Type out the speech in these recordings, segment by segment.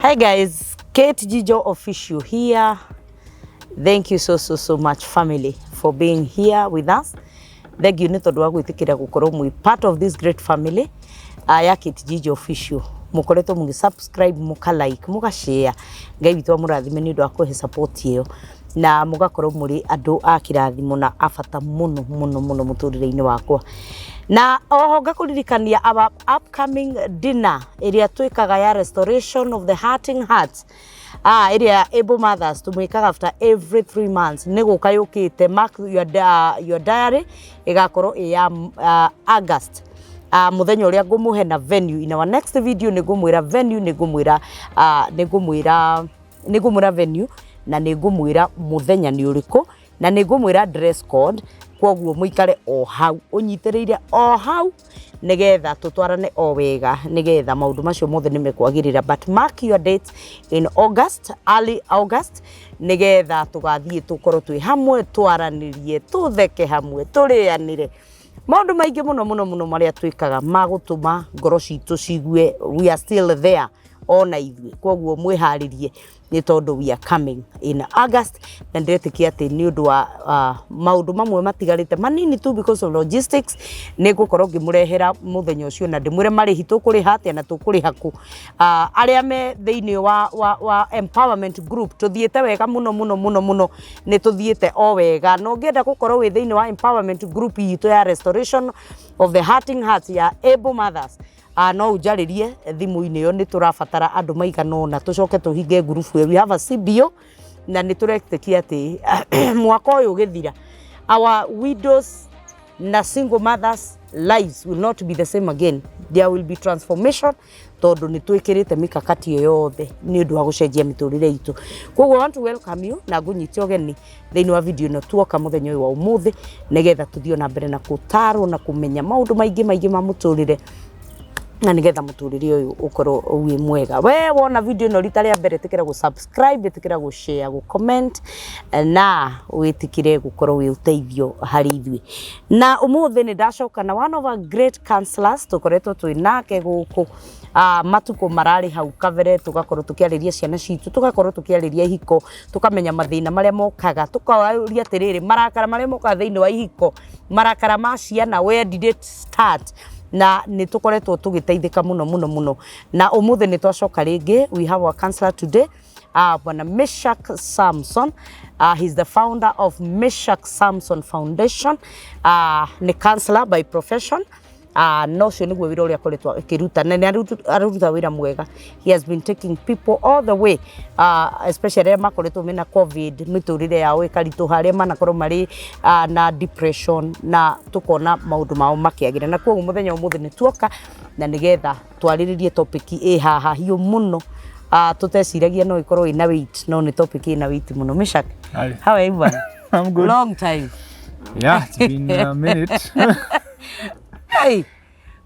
Hi guys, Kate Jijo Official here. Thank you so so so much, family, for being here with us. Thank you nĩ tondũ wa gwĩtĩkĩra gũkorwo mwĩ part of this great family ya Kate Jijo Official. Mũkoretwo mũgĩ subscribe, mũka like, mũga share. Ngai witũ amũrathime nĩ ũndũ wa kũhe support ĩyo na mũgakorwo mũrĩ andũ a kĩrathimo na a bata mũno mũno mũno mũtũrĩre-inĩ wakwa. Na oho ngakũririkania our upcoming dinner ĩrĩa twĩkaga ya restoration of the hurting hearts, ĩrĩa Able Mothers tũmĩkaga after every 3 months, nĩ gũka yũkĩte. Mark your diary, ĩgakorwo ĩ ya August, mũthenya ũrĩa ngũmũhe na venue. In our next video nĩ ngũmwĩra venue, nĩ ngũmwĩra venue na nĩ ngũmwĩra mũthenya nĩ ũrĩkũ na nĩ ngũmwĩra dress code. Koguo mũikare o hau ũnyitĩrĩire o hau nĩgetha tũtwarane o wega, nĩgetha maũndũ macio mothe nĩ mekwagĩrĩra. But mark your date in August, early August, nĩgetha tũgathiĩ tũkorwo twĩ hamwe, twaranĩrie, tũtheke hamwe, tũrĩanĩre maũndũ maingĩ mũno mũno mũno marĩa twĩkaga ma gũtũma ngoro citũ cigue we are still there ona ithuĩ. Koguo mwĩharĩrie nĩ tondũ we are coming in August, na ndĩretĩkia atĩ nĩ ũndũ wa maũndũ mamwe matigarĩte manini tu because of logistics, nĩ ngũkorwo ngĩmũrehera mũthenya ũcio na ndĩmwĩre marĩhi tũkũrĩha atĩa na tũkũrĩha kũ. Arĩa me thĩinĩ wa empowerment group, tũthiĩte wega mũno mũno mũno mũno, nĩ tũthiĩte o wega. Na ũngĩenda gũkorwo wĩ thĩinĩ wa empowerment group itũ ya restoration of the hurting hearts ya Able Mothers, no unjarĩrie thimũ-inĩ ĩyo. Nĩ tũrabatara andũ maigana ũna tũcoke tũhinge ngurubu ĩyo. We have a CBO na nĩ tũretĩkia atĩ mwaka ũyũ ũgĩthira, our widows na single mothers' lives will not be the same again. There will be transformation tondũ nĩ twĩkĩrĩte mikakati ĩyo yothe nĩ ũndũ wa gũcenjia mĩtũrĩre itũ. Koguo I want to welcome you na ngũnyite ũgeni thĩinĩ wa video ĩno tuoka mũthenya ũyũ wa ũmũthĩ, nĩgetha tũthiĩ na mbere na gũtarwo na kũmenya maũndũ maingĩ maingĩ ma mũtũrĩre na nĩgetha mũtũrĩre ũyũ ũkorwo wĩ mwega. We wona video ĩno rita rĩa mbere, ĩtĩkĩra gũ subscribe, ĩtĩkĩra gũ share, gũ comment na wĩtĩkĩre gũkorwo wĩ ũteithio harĩ ithuĩ. Na ũmũthĩ nĩ ndacoka na one of our great counselors tũkoretwo twĩ nake gũkũ matukũ mararĩ hau kabere, tũgakorwo tũkĩarĩria ciana citũ, tũgakorwo tũkĩarĩria ihiko, tũkamenya mathĩna marĩa mokaga, tũkoria atĩrĩrĩ, marakara marĩa mokaga thĩinĩ wa ihiko, marakara ma ciana, where did it start? Na nĩ tũkoretwo tũgĩteithĩka mũno mũno mũno. Na ũmũthĩ nĩ twacoka rĩngĩ. We have our counselor today, Bwana Meshak Samson. He's the founder of Meshak Samson Foundation. Nĩ counselor by profession. No ũcio nĩguo wĩra ũrĩa akoretwo akĩruta na nĩ aruta wĩra mwega. He has been taking people all the way, especially arĩa makoretwo mena COVID, mĩtũrĩre yao ĩkaritũha, arĩa manakorwo marĩ na depression, na tũkona maũndũ mao makĩagĩra. Na koguo mũthenya ũmũthĩ nĩ tuoka na nĩgetha twarĩrĩrie topic ĩ haha hiũ mũno, tũteciragia no ĩkorwo ĩna weight, no nĩ topic ĩna weight mũno. Meshak. Hi. How are you, bwana? I'm good. Long time. Yeah, it's been a minute. Hey,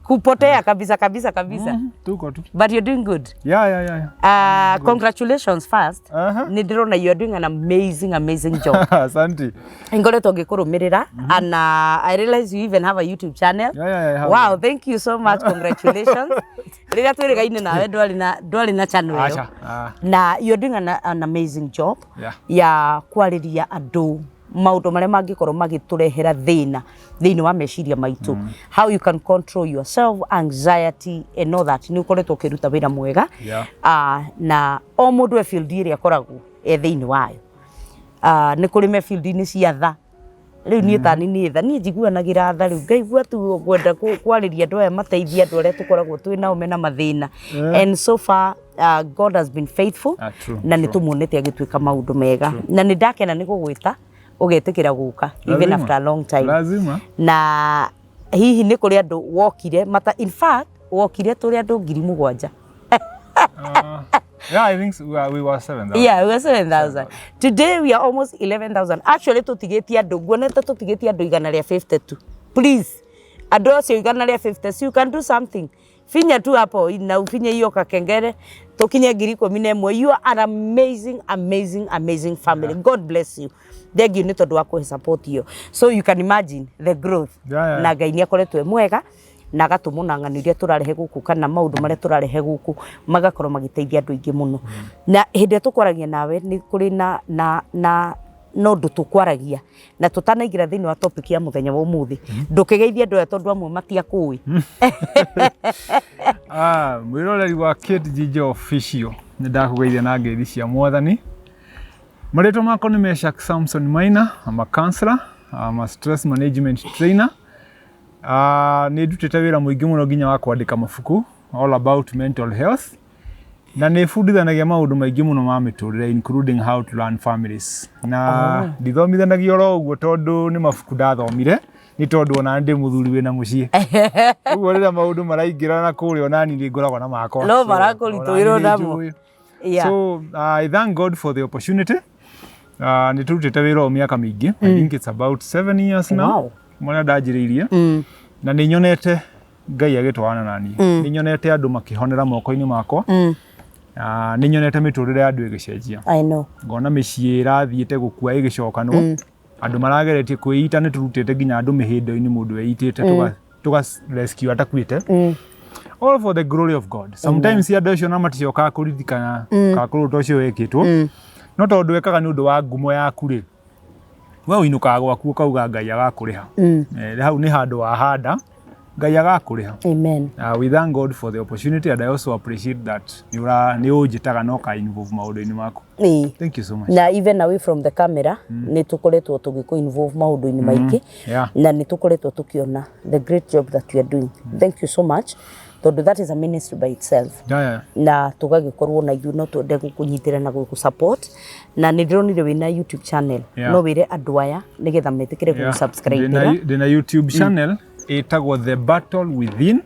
kupotea kabisa kabisa kabisa. Tuko tu. But you're doing good. Yeah. Congratulations first. Nĩ ndĩrona you are doing an amazing, amazing job. Asante. Ngoretwo ngĩkũrũmĩrĩra and I realize you even have a YouTube channel. Yeah, I have. Wow, thank you so much. Congratulations. Rĩrĩa twĩrĩgaine nawe ndwarĩ na channel ĩyo. Acha. Ah. Na you're doing an amazing job ya kwarĩria andũ maũndũ marĩa mangĩkorwo magĩtũrehera thĩna thĩinĩ wa meciria maitũ, how you can control yourself, anxiety and all that. Nĩ ũkoretwo ũkĩruta wĩra mwega. Na o mũndũ e field ĩrĩa akoragwo e thĩinĩ wayo, nĩ kũrĩ me field-inĩ cia tha. Rĩu niĩ tani niĩ tha niĩ njiguanagĩra tha, rĩu ngaigua tu ngwenda kwarĩria andũ aya, mateithie andũ arĩa tũkoragwo twĩ nao mena mathĩna. And so far God has been faithful. Ah, true, na nĩ true. Tũmuonete agĩtuĩka maũndũ mega na nĩ ndakena nĩ gũgwĩta ũgetĩkĩra gũka even Lazima. after a long time. Lazima. Na hihi nĩ kũrĩ andũ wokire mata, in fact wokire tũrĩ andũ 7,000. Yeah, I think so. We were 7,000. Yeah, we were 7,000. Today we are almost 11,000. Actually, tũtigĩtie andũ, nguonete tũtigĩtie andũ 152. Please, andũ acio 150, so you can do something. Finya tu hapo na ufinye hiyo kakengere tukinye 11,000. You are an amazing, amazing, amazing family. God bless you. Thank you nĩ tondũ wa kũhe support iyo. So you can imagine the growth. Na Ngai nĩ akoretwo e mwega. Na agatũmwo na ng'ano iria tũrarehe gũkũ kana maũndũ marĩa tũrarehe gũkũ magakorwo magĩteithia andũ aingĩ mũno. Na hĩndĩ ĩrĩa tũkwaragia nawe nĩ kũrĩ na ũndũ tũkwaragia na tũtanaingĩra thĩinĩ wa topic ya mũthenya wa ũmũthĩ, ndũkĩgeithie andũ aya tondũ amwe matiakũĩ. Ah, mwĩroreri wa Kate Jinja Official, nĩ ndakũgeithia na ngeithi cia Mwathani. Marĩtwa makwa nĩ Meshak Samson Maina. I'm a counselor, I'm a stress management trainer. Ah, nĩ ndutĩte wĩra mũingĩ mũno nginya wa kwandĩka mabuku all about mental health, na nĩ bundithanagia maũndũ maingĩ mũno ma mĩtũrĩre, including how to run families, na ndithomithanagia oro ũguo tondũ nĩ mabuku ndathomire, nĩ tondũ ona ndĩ mũthuri wĩna mũciĩ ũguo, rĩrĩa maũndũ maraingĩra na kũrĩa, onani nĩ ngoragwo na makwa. No So, marakũritũhĩrwo onani nĩ namo. njũĩ. So I thank God for the opportunity. Nĩ tũrutĩte wĩra ũyũ mĩaka mĩingĩ. I think it's about 7 years now. Marĩa ndanjĩrĩirie. Na nĩ nyonete Ngai agĩtwarana na niĩ. Nĩ nyonete andũ makĩhonera moko-inĩ makwa. Nĩ nyonete mĩtũrĩre ya andũ ĩgĩcenjia. I know. Ngona mĩciĩ ĩrathiĩte gũkua ĩgĩcokanwo. Andũ marageretie kwĩita, nĩ tũrutĩte nginya andũ mĩhĩndo-inĩ, mũndũ weitĩte tũga rescue atakuĩte. All for the glory of God. Sometimes andũ acio na maticokaga kũririkana kana kũrũ ta ũcio wekĩtwo. No tondũ wekaga nĩ ũndũ wa ngumo yaku rĩ, we ũinũkaga gwaku ũkauga Ngai agakũrĩha. Hau nĩ handũ wahanda, Ngai agakũrĩha. Amen. We thank God for the opportunity, and I also appreciate that nĩ ũnjĩtaga na ũka involve maũndũ-inĩ maku. Thank you so much. Na even away from the camera nĩ tũkoretwo tũgĩkũ involve maũndũ-inĩ maingĩ na nĩ tũkoretwo tũkĩona the great job that you are doing. Thank you so much, tondũ that is a ministry by itself. Na tũgagĩkorwo na ithuĩ no twende gũkũnyitĩra na gũkũ support, na nĩ ndĩronire wĩna YouTube channel. No wĩre andũ aya nĩgetha metĩkĩre gũgũ subscribe. Ndĩna YouTube channel ĩtagwo The Battle Within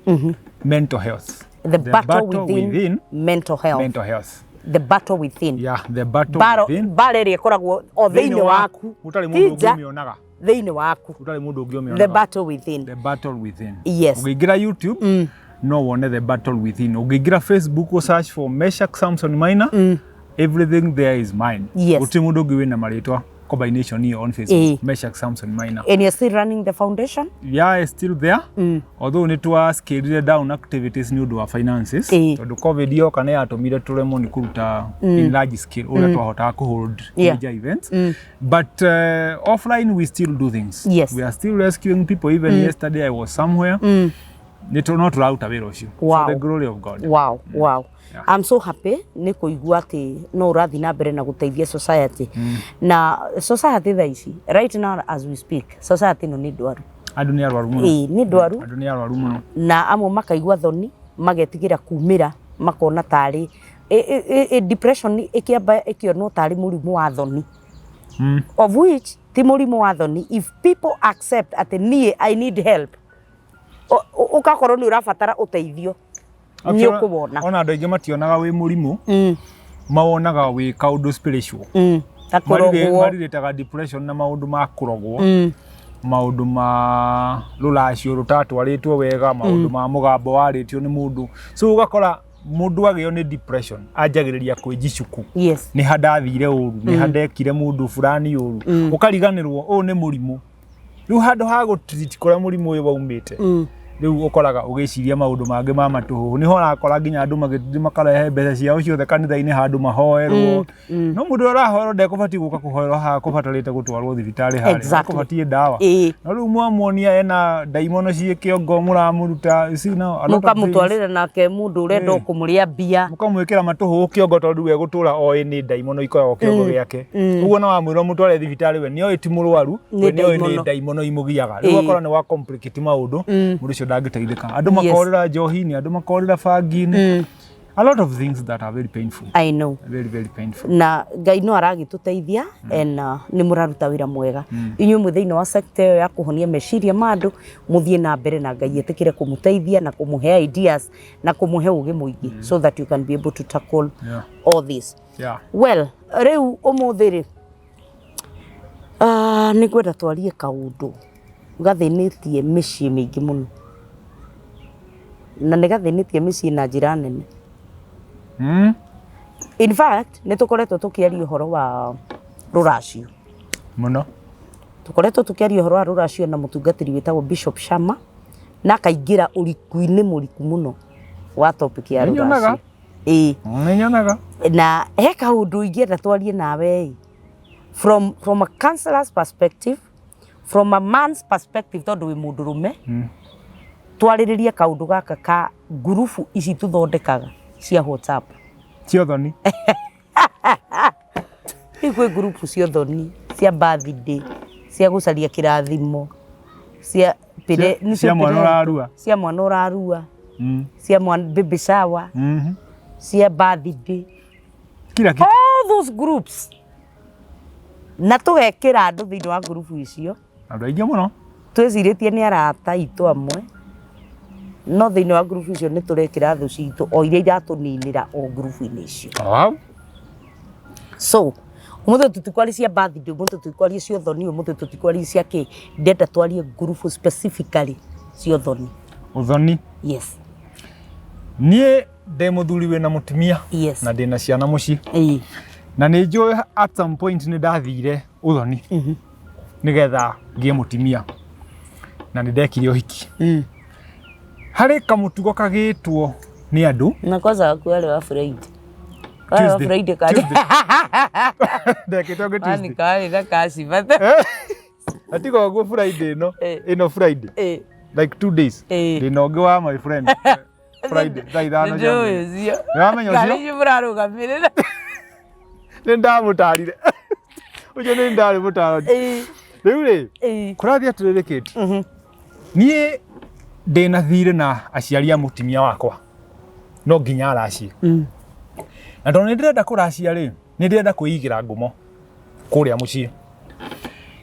Mental Health. The Battle Within Mental Health. Mental Health. The Battle Within. Yeah, The Battle Within. Mbara ĩrĩa ĩkoragwo o thĩinĩ waku. Gũtarĩ Ti mũndũ ũngĩ nja, ũmĩonaga. Thĩinĩ waku. Gũtarĩ mũndũ ũngĩ ũmĩonaga. The Battle Within. The Battle Within. Ũngĩingĩra YouTube no wone The Battle Within. Ũngĩingĩra Facebook, ũ search for Meshak Samson Maina, everything there is mine. Gũtirĩ mũndũ ũngĩ wĩna marĩtwa combination hiyo on Facebook. Meshak Samson Maina. And you're still running the foundation? Yeah, it's still there, although nĩ twa scaled down activities nĩ ũndũ wa finances, tondũ COVID yoka nĩ yatũmire tũremwo nĩ kũruta in large scale ũrĩa twahotaga kũ hold major events, but offline we still do things. We are still rescuing people. Even yesterday I was somewhere. Nĩ no tũraruta wĩra ũcio for the glory of God. Wow. I'm so happy nĩ kũigua atĩ no ũrathiĩ na mbere na gũteithia society, na society thaa ici, right now as we speak, society ĩno nĩ ndwaru. Andũ nĩ arwaru mũno. Ĩĩ, nĩ ndwaru. Andũ nĩ arwaru mũno. Na amwe makaigua thoni, magetigĩra kumĩra, makona tarĩ depression ĩkĩamba ĩkĩonwo tarĩ mũrimũ wa thoni, of which ti mũrimũ wa thoni if people accept atĩ niĩ I need help. Ũgakorwo nĩ ũrabatara ũteithio, nĩ ũkũwona. Ona andũ aingĩ mationaga wĩ mũrimũ, mawonaga wĩ kaũndũ spiritual. Ta kũrogwo. Marirĩtaga depression na maũndũ ma kũrogwo, maũndũ ma rũracio rũtatwarĩtwo wega, maũndũ ma mũgambo warĩtio nĩ mũndũ. So ũgakora mũndũ agĩo nĩ depression anjagĩrĩria kwĩnjicuku, nĩ ha ndathire ũru, nĩ ha ndekire mũndũ fulani ũru, ũkariganĩrwo ũyũ nĩ mũrimũ. Rĩu handũ ha gũ-treat kũrĩa mũrimũ ũyũ waumĩte, rĩu ũkoraga ũgĩciria maũndũ mangĩ ma matũhũhũ. Nĩho ũrakora nginya andũ magĩthiĩ makarehe mbeca ciao ciothe kanitha-inĩ handũ mahoerwo, no mũndũ ũrĩa ũrahoerwo ndekũbatiĩ gũka kũhoerwo haha, kũbatarĩte gũtwarwo thibitarĩ harĩa kũbatiĩ ndawa. No rĩu mwamuonia ena ndaimono ciĩ kĩongo mũramũruta, you see now, a lot of things. Mũkamũtwarĩra nake mũndũ ũrenda o kũmũrĩa mbia. Mũkamwĩkĩra matũhũhũ kĩongo tondũ we gũtũra oĩ nĩ ndaimono ikoragwo kĩongo gĩake. Ũguo na wamwĩra mũtware thibitarĩ, we nĩoĩ ti mũrwaru, Nĩ we nĩoĩ nĩ ndaimono. ndaimono imũgiaga. Rĩu ũgakora nĩ wa complicate maũndũ, mũndũ ũcio ndangĩteithĩka. Andũ makorĩra njohi-inĩ, andũ makorĩra bangi-inĩ, a lot of things that are very painful. I know. Very, very painful. Na Ngai no aragĩtũteithia and nĩ mũraruta wĩra mwega inyuĩ mwĩ thĩinĩ wa sector ĩyo ya kũhonia meciria ma andũ. Mũthiĩ na mbere na Ngai etĩkĩre kũmũteithia na kũmũhe ideas na kũmũhe ũgĩ mũingĩ so that you can be able to tackle all this. Well, rĩu ũmũthĩ rĩ, nĩ ngwenda twarie kaũndũ gathĩnĩtie mĩciĩ mĩingĩ mũno, na nĩ gathĩnĩtie mĩciĩ na njĩra nene. In fact, nĩ tũkoretwo tũkĩaria ũhoro wa rũracio mũno. Tũkoretwo tũkĩaria ũhoro wa rũracio na mũtungatĩri wĩtagwo Bishop Shama. Na akaingĩra ũriku-inĩ mũriku mũno wa topic ya Nĩnyonaga. rũracio. Ĩĩ. Nĩnyonaga. Na he kaũndũ ingĩenda twarie nawe ĩ, from a counselor's perspective, from a man's perspective, tondũ wĩ mũndũrũme, twarĩrĩrie kaũndũ gaka ka ngurubu ici tũthondekaga cia WhatsApp. Cia ũthoni. Rĩu kwĩ ngurubu cia ũthoni, cia birthday, cia gũcaria kĩrathimo, cia pĩre, nĩcio Cia mwana pĩre- ũrarua. cia mwana ũrarua, cia mwana baby shower, cia birthday, Kila kitu. All those groups, na tũgekĩra andũ thĩinĩ wa ngurubu icio. Andũ aingĩ mũno. Twĩcirĩtie nĩ arata aitũ amwe, no thĩinĩ wa ngurubu icio nĩ tũrekĩra thũ citũ o iria iratũninĩra o ngurubu-inĩ icio. O hau. So ũmũthĩ tũtikwaria cia birthday, ũmũthĩ tũtikwaria cia ũthoni, ũmũthĩ tũtikwaria cia kĩ, ndĩrenda twarie ngurubu specifically cia ũthoni. Ũthoni. Yes. Niĩ ndĩ mũthuri wĩna mũtumia. Yes. Na ndĩna ciana mũciĩ. Ĩĩ. Na nĩ njũĩ at some point nĩ ndathire ũthoni nĩgetha ngĩe mũtumia, na nĩ ndekire ũhiki. Harĩ kamũtugo kagĩtwo nĩ andũ. Na kwanza waku warĩ wa Friday. Warĩ wa Tuesday. Friday karĩ. Tuesday. Ndekĩte ũngĩ Wani Tuesday. karĩ na kacibata. Na tiga ũguo, Friday ĩno, ĩno Friday, like 2 days, ndĩna ũngĩ wa my friend Friday thaa 5 cia Nĩnjũĩ mũthenya. ũcio. Nĩwamenya Karĩ ũcio? inyuĩ mũrarũgamĩrĩra. Nĩ ndamũtarire ũcio, nĩ ndarĩ mũtarani. Rĩu rĩ, kũrathiĩ atĩrĩrĩ, Kate, niĩ ndĩna thirĩ na aciari a mũtumia wakwa, no nginya aracie, na tondũ nĩ ndĩrenda kũracia rĩ, nĩ ndĩrenda kwĩigĩra ngumo kũrĩa mũciĩ,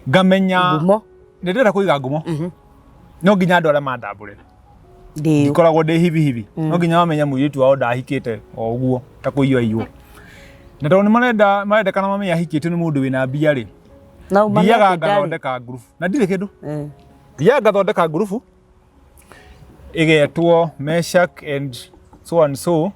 ngamenya Ngumo. Nĩ ndĩrenda kũiga ngumo, no nginya andũ arĩa mandambũre. Ndĩũ. Ndikoragwo ndĩ hivi hivi, no nginya wamenya mũirĩtu wao ndahikĩte o ũguo ta kũiywo aiywo, na tondũ nĩ marenda marendekana mamenye ahikĩtio nĩ mũndũ wĩna mbia rĩ, Na uma thiaga nake ndarĩ. ngathondeka ngurubu na ndirĩ kĩndũ. Thiaga ngathondeka ngurubu ĩgetwo Meshak and so and so.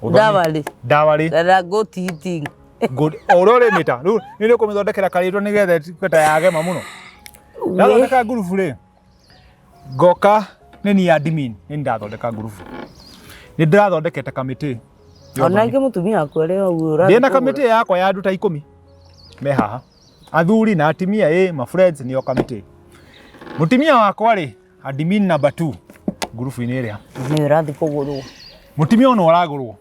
Ũthoni. Dowry. Dowry. Na goat eating. Good. O ũrĩa ũrĩmĩta rĩu nĩ ũkũmĩthondekera karĩtwa nĩgetha ĩtuĩke ta yagema mũno. Ndathondeka ngurubu rĩ, ngoka nĩ niĩ admin, nĩ ndathondeka ngurubu, nĩ ndĩrathondekete kamĩtĩ ya Ona ũthoni. ingĩ mũtumia waku arĩ hau ũrathiĩ Ndĩna kũgũra. kamĩtĩ yakwa ya andũ ta 10 me haha, athuri na atimia, ĩ ma friends nĩo kamĩtĩ. Mũtumia wakwa rĩ, admin number 2 ngurubu-inĩ ĩrĩa. Nĩ ũrathiĩ kũgũrwo. Mũtumia ũyũ nĩ ũragũrwo,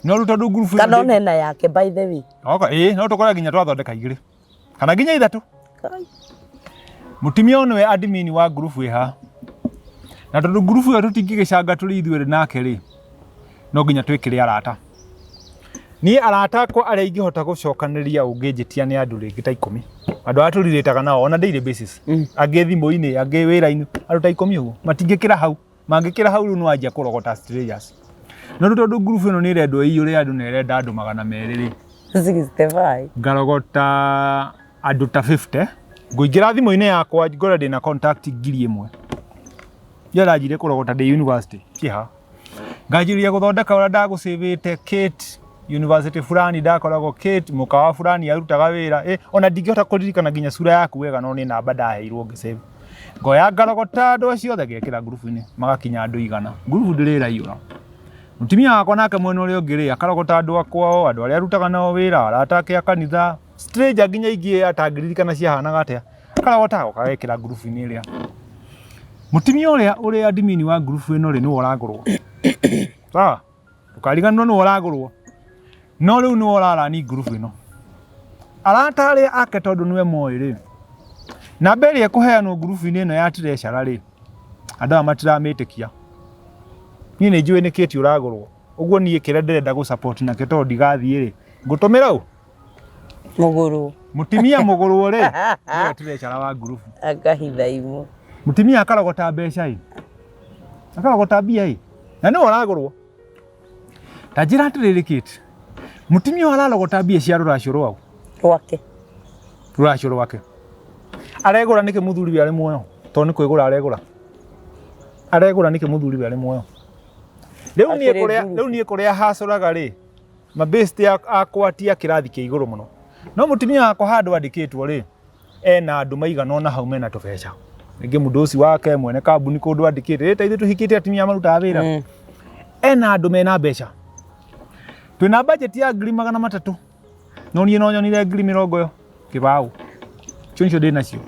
no rĩu tondũ ngurubu ĩno Kana ona ena yake, by the way. Oka, ĩ no tũkore nginya twathondeka igĩrĩ kana nginya ithatũ. Kai. Mũtumia ũyũ nĩwe admin wa ngurubu ĩ haha, na tondũ ngurubu ĩyo tũtingĩgĩcanga tũrĩ ithuerĩ nake rĩ, no nginya twĩkĩre arata. Niĩ arata akwa arĩa ingĩhota gũcokanĩrĩria ũngĩnjĩtia nĩ andũ rĩngĩ ta 10, andũ arĩa tũrirĩtaga nao on a daily basis, angĩ thimũ-inĩ, angĩ wĩra-inĩ, andũ ta 10 ũguo matingĩkĩra hau. Mangĩkĩra hau rĩu nĩ wanjia kũrogota strangers. No rĩu tondũ ngurubu ĩno nĩ ĩrendwo ĩiyũre andũ na ĩrenda andũ 200 rĩ, 65. Ngarogota andũ ta 50. Ngũingĩra thimũ-inĩ yakwa ngore ndĩna contact 1000. Ira ndanjirie kũrogota ndĩ university kĩha, nganjĩrĩria gũthondeka ũrĩa ndagũcĩvĩte Kate university fulani, ndakoragwo Kate mũkawa fulani arutaga wĩra, ona ndingĩhota kũririkana nginya sura yaku wega, no nĩ namba ndaheirwo ngĩsave. Ngoya ngarogota andũ acio othe, ngekĩra ngurubu-inĩ, magakinya andũ 100. Ngurubu ndĩrĩ ĩraiyũra. Mũtumia wakwa nake mwena ũrĩa ũngĩ rĩ, akarogota andũ a kwao, andũ arĩa arutaga nao wĩra, arata ake a kanitha, stranger nginya ingĩ atangĩririkana ciahanaga atĩa, akarogota agoka agekĩra ngurubu-inĩ ĩrĩa. Mũtumia ũrĩa ũrĩ admin wa ngurubu ĩno rĩ, nĩwe ũragũrwo, sawa? Ndũkariganĩrwo nĩwe ũragũrwo, no rĩu nĩwe ũrarani ngurubu ĩno. Arata arĩa ake, tondũ nĩwe moĩ rĩ, namba ĩrĩa ĩkũheanwo ngurubu-inĩ ĩno ya treasurer rĩ, andũ aya matiramĩtĩkia. Niĩ nĩ njũĩ nĩ Kate ũragũrwo, ũguo niĩ kĩrĩa ndĩrenda gũ support nakĩo, tondũ ndigathiĩ rĩ, ngũtũmĩra ũ? Mũgũrũ. Mũtumia mũgũrwo rĩ, nĩwe treasurer wa ngurubu. Akahitha imwe. Mũtumia akarogota mbeca ĩ, akarogota mbia ĩ, na nĩwe ũragũrwo. Ta njĩra atĩrĩrĩ Kate, mũtumia ũyũ ararogota mbia cia rũracio rwao. Rwake. Rũracio rwake aregũra nĩkĩ mũthuri we arĩ muoyo? Tondũ nĩ kwĩgũra aregũra. Aregũra nĩkĩ mũthuri we arĩ muoyo? Rĩu niĩ Akĩrĩ kũrĩa ngurubu. Rĩu niĩ kũrĩa hacũraga rĩ, mabesti akwa ti a kĩrathi kĩa igũrũ mũno, no mũtumia wakwa handũ andĩkĩtwo rĩ, ena andũ maigana ũna hau mena tũbeca. Rĩngĩ mũndũ ũcio wake mwene kambuni kũndũ andĩkĩte, "Ĩ, ta ithuĩ tũhikĩte atumia marutaga wĩra." Ena andũ mena mbeca. Twĩna budget ya 300,000, no niĩ no nyonire 20,000. Icio nicio ndĩ nacio.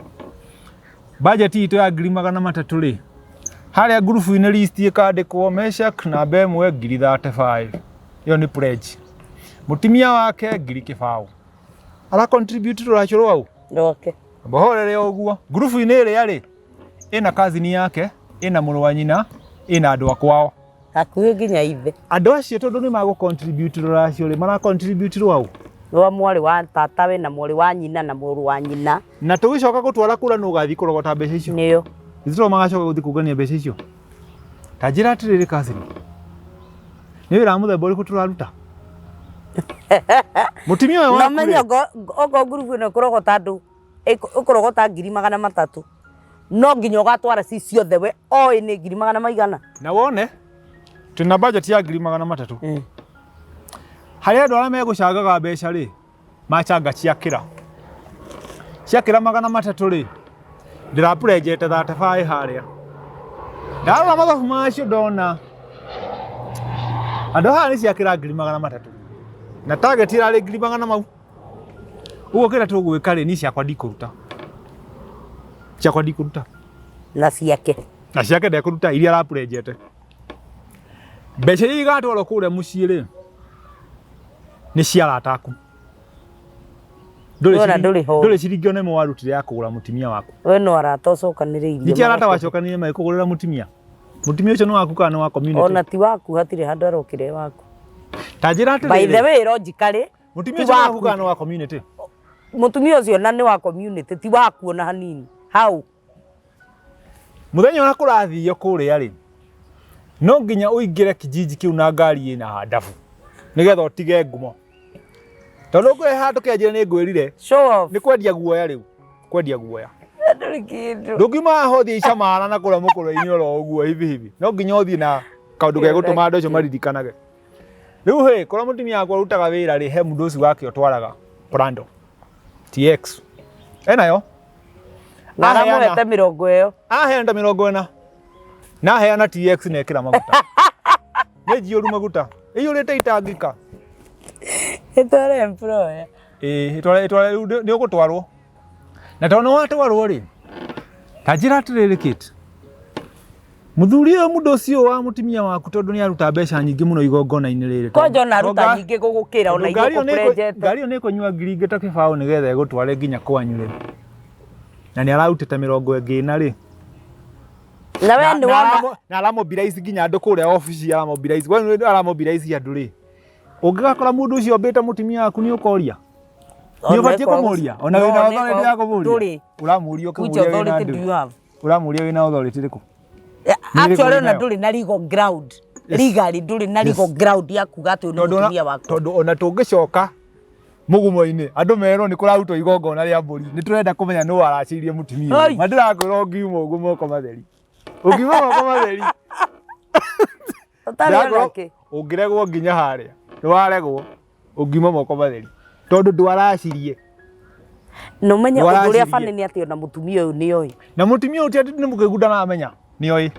Budget itũ ya 300,000 rĩ, harĩa ngurubu-inĩ list ĩkandĩkwo Meshak namba 1 35,000. Ĩyo nĩ pledge. Mũtumia wake 20,000. Ara contribute rũracio rwau? Rwake. Mbohorere o ũguo. Ngurubu-inĩ ĩrĩa rĩ, ĩna cousin yake, ĩna mũrũ wa nyina, ĩna andũ a kwao. Hakuhĩ nginya ithe. Andũ acio tondũ nĩ magũ contribute rũracio rĩ, mara contribute rwau? Rwa mwarĩ wa tatawe na mwarĩ wa nyina na mũrũ wa nyina. Na tũgĩcoka gũtwara kura nũ ũgathiĩ kũrogota mbeca icio? Nĩo. Ithuĩ magacoka gũthiĩ kũngania mbeca icio? Ta njĩra atĩrĩrĩ cousin, nĩ wĩra wa mũthemba ũrĩkũ tũraruta? Mũtumia ũyũ Na waku menye rĩ, okorwo ngurubu ĩno ĩkũrogota andũ, ĩkũrogota 300,000, no nginya ũgatwara ci ciothe we oĩ nĩ ngiri magana maigana. Na wone twĩna budget ya 300,000. Harĩ andũ arĩa megũcangaga mbeca rĩ, machanga ciakĩra. Ciakĩra 300 rĩ, ndĩrapurejete 35 harĩa. Ndarora mathabu macio ndona andũ haha nĩ ciakĩra 300,000. Na target ĩrarĩ ngiri magana mau. Ũguo kĩrĩa tũgwĩka rĩ, niĩ ciakwa ndikũruta. Ciakwa ndikũruta. Na ciake. Na ciake ndekũruta iria arapurejete. Mbeca iria igatwarwo kũrĩa mũciĩ rĩ, nĩ cia arata aku. Wona ndũrĩ ho. Ndũrĩ ciringi ona ĩmwe warutire ya kũgũra mũtumia waku. We no arata ũcokanĩrĩirie. Nĩ arata wacokanĩrĩire magĩkũgũrĩra mũtumia. Mũtumia ũcio nĩ waku kana nĩ wa community? Ona ti waku, hatirĩ handũ arokire waku. Ta njĩra atĩrĩrĩ. By the way, logically, Mũtumia ti ũcio nĩ waku waku. kana nĩ wa community? Mũtumia ũcio na nĩ wa community, ti waku ona hanini. How? Mũthenya ũrĩa kũrathio kũrĩa rĩ, no nginya ũingĩre kijiji kĩu na ngari ĩna handabu nĩgetha ũtige ngumo. Tondũ ũkũrehe handũ kĩanjĩra nĩ ngwĩrire Show off. nĩ kwendia guoya rĩu, kwendia guoya. Ndũrĩ kĩndũ. Ndũngiuma haha ũthiĩ icamara na kũrĩa mũkũrwe-inĩ oro ũguo hivi hivi. No nginya ũthiĩ na kaũndũ gegũtũma andũ acio maririkanage. Rĩu hĩ, korwo mũtumia wakwa ũrutaga wĩra rĩ, he mũndũ ũcio wake ũtwaraga Prado TX. Enayo. Na aramũhete 20 ĩyo. Aheana ta 40. Na aheana TX na ĩkĩra maguta. Nĩ njiyũru maguta. Ĩiyũrĩte itangĩka. Ĩtware employer. Ĩĩ, ĩtware ĩtware rĩu nĩ ũgũtwarwo. Na tondũ nĩ watwarwo rĩ, ta njĩra atĩrĩrĩ Kate. Mũthuri ũyũ mũndũ ũcio wa mũtumia waku tondũ nĩ aruta mbeca nyingĩ mũno igongona-inĩ rĩrĩ. Kwanja ona aruta nyingĩ gũgũkĩra ona Tondũ ngari ĩyo nĩ ĩkũ- ithuĩ ngari ĩyo nĩ ĩkũnyua ngiri ingĩ ta 20 nĩgetha ĩgũtware nginya kwanyu rĩ. Na nĩ ararutĩte 40 rĩ. Na we nĩ wona Na aramobilize nginya andũ kũrĩa obici aramobilize. We nĩ aramobilize andũ rĩ. Ũngĩgakora mũndũ ũcio ombĩte mũtumia waku nĩ ũkoria. Nĩ ũbatiĩ kũmũria. Ona wĩna authority ya kũmũria. Ndũrĩ. Ũramũria Which ũkĩmũria wĩna authority do ndũ. you have? Ũramũria wĩna authority ĩrĩkũ? Actually ona nayo? ndũrĩ na legal ground. Legally ndũrĩ na legal ground ya kuga atĩ ũyũ nĩ mũtumia waku. Tondũ ona tũngĩcoka mũgumo-inĩ andũ merwo nĩ kũrarutwo igongona rĩa mbũri nĩ tũrenda kũmenya nũ waracĩirie mũtumia Oi. ũyũ. Ma ndĩrakwĩra ũngiuma ũguo moko matheri, ũngiuma moko matheri. Ũtarĩ ona Ndĩrakwĩra kĩ. ũngĩregwo nginya harĩa nĩ waregwo ũngiuma moko matheri tondũ ndwaracirie. Na ũmenye ũndũ ũrĩa Ndwaracirie. bani nĩ atĩ ona mũtumia ũyũ nĩ oĩ. Na mũtumia ũyũ ti atĩ nĩ mũkĩgu ndaramenya, nĩ oĩ.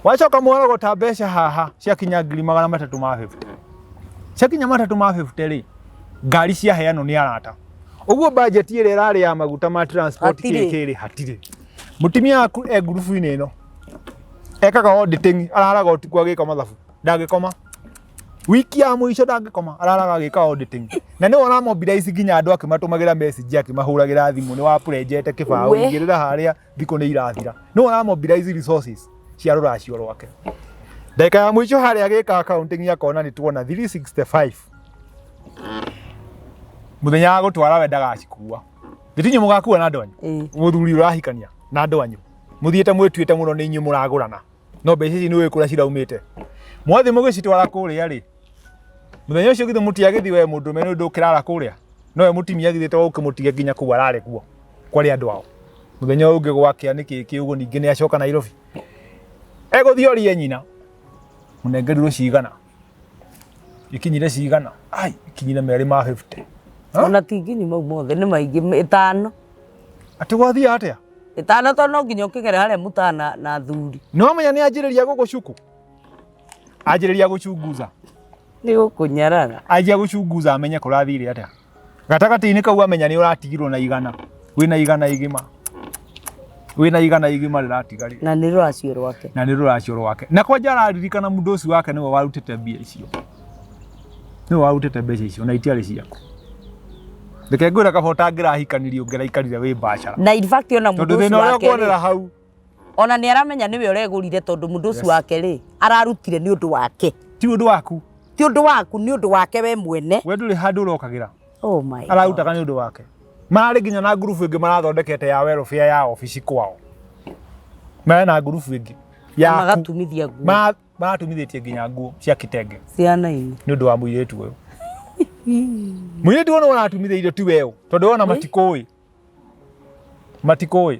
Wacoka mwarogota mbeca haha ciakinya 350,000. Ciakinya 350 rĩ, ngari ciaheanwo nĩ arata. Ũguo budget ĩrĩa ĩrarĩ ya maguta ma transport Hatirĩ. kĩkĩ rĩ hatirĩ. Mũtumia waku e ngurubu-inĩ ĩno ekaga auditing, araraga ũtukũ agĩka mathabu, ndangĩkoma. Wiki ya mũico ndangĩkoma, araraga agĩka auditing. Na nĩwe ũramobilize nginya andũ akĩmatũmagĩra message akĩmahũragĩra thimũ nĩ wapurejete 20 We. igĩrĩra harĩa thikũ nĩ irathira. Nĩwe ũramobilize resources cia rũracio rwake. Ndagĩka ya mũico harĩa agĩka accounting akona nĩ tuona 365. Mũthenya wa gũtwara we ndagacikua. Thĩ inyuĩ mũgakua na andũ anyu. Ĩĩ. Mũthuri ũrahikania na andũ anyu. Mũthiĩte mwĩtuĩte mũno nĩ inyuĩ mũragũrana. No mbeca ici nĩ ũĩ kũrĩa ciraumĩte. Mwathiĩ mũgĩcitwara kũrĩa rĩ, mũthenya ũcio githĩ mũtiagĩthiĩ we mũndũrũme nĩ ũndũ ũkĩrara kũrĩa? No we mũtumia githĩ to ũkĩmũtige nginya kũu arare kuo kwarĩ andũ ao. Mũthenya ũyũ ũngĩ gwakĩa nĩ kĩ kĩ ũguo ningĩ nĩ acoka Nairobi. Egũthiĩ orie nyina, mũnengerirwo cigana? Ikinyire cigana? Ai, ikinyire 250. Ona ti nginyi mau mothe nĩ maingĩ 5. Atĩ gwathiĩ atĩa? Ĩtano tondũ no nginya ũkĩgere harĩa mũtana na thuri. Nĩ wamenya nĩ anjĩrĩria gũgũcuku, anjĩrĩria gũcunguza. Nĩ gũkũnyarara. Anjia gũcunguza amenye kũrathire atĩa. Gatagatĩ-inĩ kau amenya nĩ ũratigirwo na igana, wĩna igana igima, wĩna igana igima rĩratigarire. Na nĩ rũracio rwake. Na nĩ rũracio rwake. Na kwanja araririkana mũndũ ũcio wake nĩwe warutĩte mbia icio, nĩwe warutĩte mbeca icio na itiarĩ ciaku. Reke ngwĩre kaba ũtangĩrahikanirie ũngĩraikarire wĩ bachelor. Na in fact ona tondũ mũndũ thĩna ũcio ũrĩa wake rĩ, ũkuonera hau ona nĩ aramenya nĩwe ũregũrire tondũ mũndũ ũcio wake rĩ ararutire nĩ ũndũ wake. Ti ũndũ waku. Ti ũndũ waku, nĩ ũndũ wake we mwene. We ndũrĩ handũ ũrokagĩra. Oh my God. Ararutaga nĩ ũndũ wake. Mararĩ nginya na ngurubu ĩngĩ marathondekete ya welfare ya obici kwao. Marĩ na ngurubu ĩngĩ yaku. Magatumithia nguo. Maratumithĩtie nginya nguo cia kitenge. Ciana-inĩ. Nĩ ũndũ wa mũirĩtu ũyũ. Mũirĩtu ũyũ nĩwe ũratumithĩirio ti weũ, tondũ ona matikũĩ. Matikũĩ.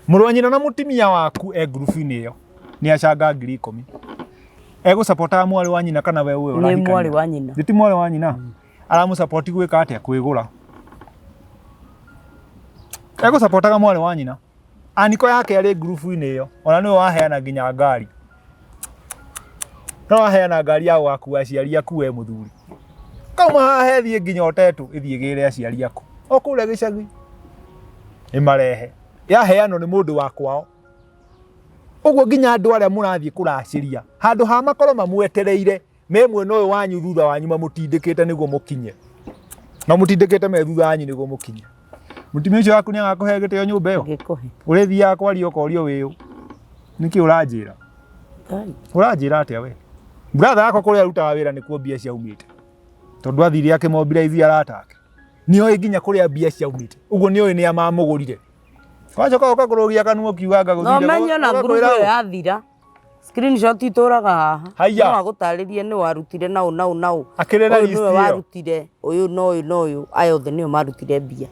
Mũrũ wa nyina na mũtumia waku e ngurubu-inĩ ĩyo nĩ acanga 10,000. Egũcapotaga mwarĩ wa nyina kana we ũyũ Nĩ ũrahikania? mwarĩ wa nyina. Nĩ ti mwarĩ wa nyina? Aramũcapoti gwĩka atĩa? Kwĩgũra. Egũcapotaga mwarĩ wa nyina. Aniko yake arĩ ngurubu-inĩ ĩyo, ona nĩwe waheana nginya ngari. No waheana ngari ya gũgakua aciari aku we mũthuri. Kauma haha ĩthiĩ nginya ũtetũ, ĩthiĩ ĩgĩre aciari aku. O kũrĩa gĩcagi. Ĩmarehe. Yaheanwo nĩ mũndũ wa kwao. Ũguo nginya andũ arĩa mũrathiĩ kũracĩria, handũ ha makorwo mamwetereire, me mwena ũyũ wanyu thutha wanyu mamũtindĩkĩte nĩguo mũkinye. Mamũtindĩkĩte me thutha wanyu nĩguo mũkinye. Mũtumia ũcio waku nĩ agakũhe gĩtĩo nyũmba ĩyo? Ngĩkũhe. Ũrĩthiaga kwaria ũkorio wĩũ. Nĩkĩ ũranjĩra? Ũranjĩra atĩa we? Brother yakwa kũrĩa arutaga wĩra nĩkuo mbia ciaumĩte. Tondũ athire akĩmobilize arata ake. Nĩoĩ nginya kũrĩa mbia ciaumĩte. Ũguo nĩoĩ nĩa mamũgũrire. Wacoka ũkakũrũgia kanua ũkiuga anga No gũthire. menye ona ngurubu ĩyo yathira. Screenshot itũraga haha. Haiya. No agũtarĩrie nĩ warutire na ũ na ũ na ũ. Akĩrĩ na Ũyũ list nĩwe ĩyo. warutire, ũyũ na ũyũ na ũyũ, aya othe nĩo marutire mbia.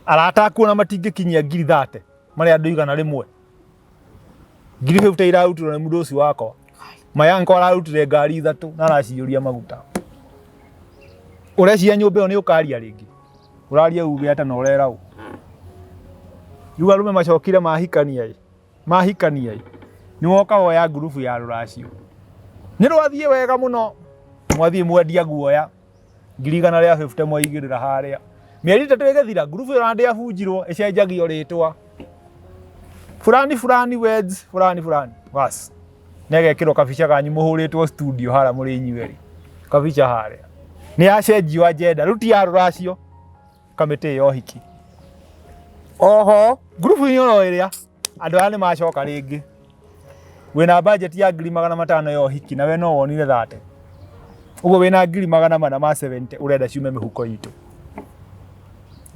Arata aku ona matingĩkinyia 30,000 marĩ andũ 100. 50,000 irarutirwo nĩ mũndũ ũcio wakwa. Mayanko ararutire ngari 3 na araciyũria maguta. Ũreciria nyũmba ĩyo nĩ ũkaria rĩngĩ? Ũraria uge atĩa na ũrera ũ? Rĩu arũme macokire mahikania ĩ. Mahikania ĩ. Nĩ woka woya ngurubu ya rũracio. Nĩ rwathiĩ wega mũno. Mwathiĩ mwendia guoya. 150,000 mwaigĩrĩra harĩa. Mĩeri 3 ĩgĩthira, ngurubu ĩyo ona ndĩabunjirwo, ĩcenjagio rĩtwa. Fulani fulani weds, fulani fulani. Bas. Nĩ agekĩrwo kabica kanyu mũhũrĩtwo studio harĩa mũrĩ inyuerĩ. Kabica harĩa. Nĩ yacenjio agenda, rĩu ti ya rũracio. Kamĩtĩ ya ũhiki. Oho. Ngurubu ĩyo oro ĩrĩa, andũ aya nĩ macoka rĩngĩ. Wĩna budget ya 500,000 ya ũhiki na we no wonire 30. Ũguo wĩna 470,000 ũrenda ciume mĩhuko itũ.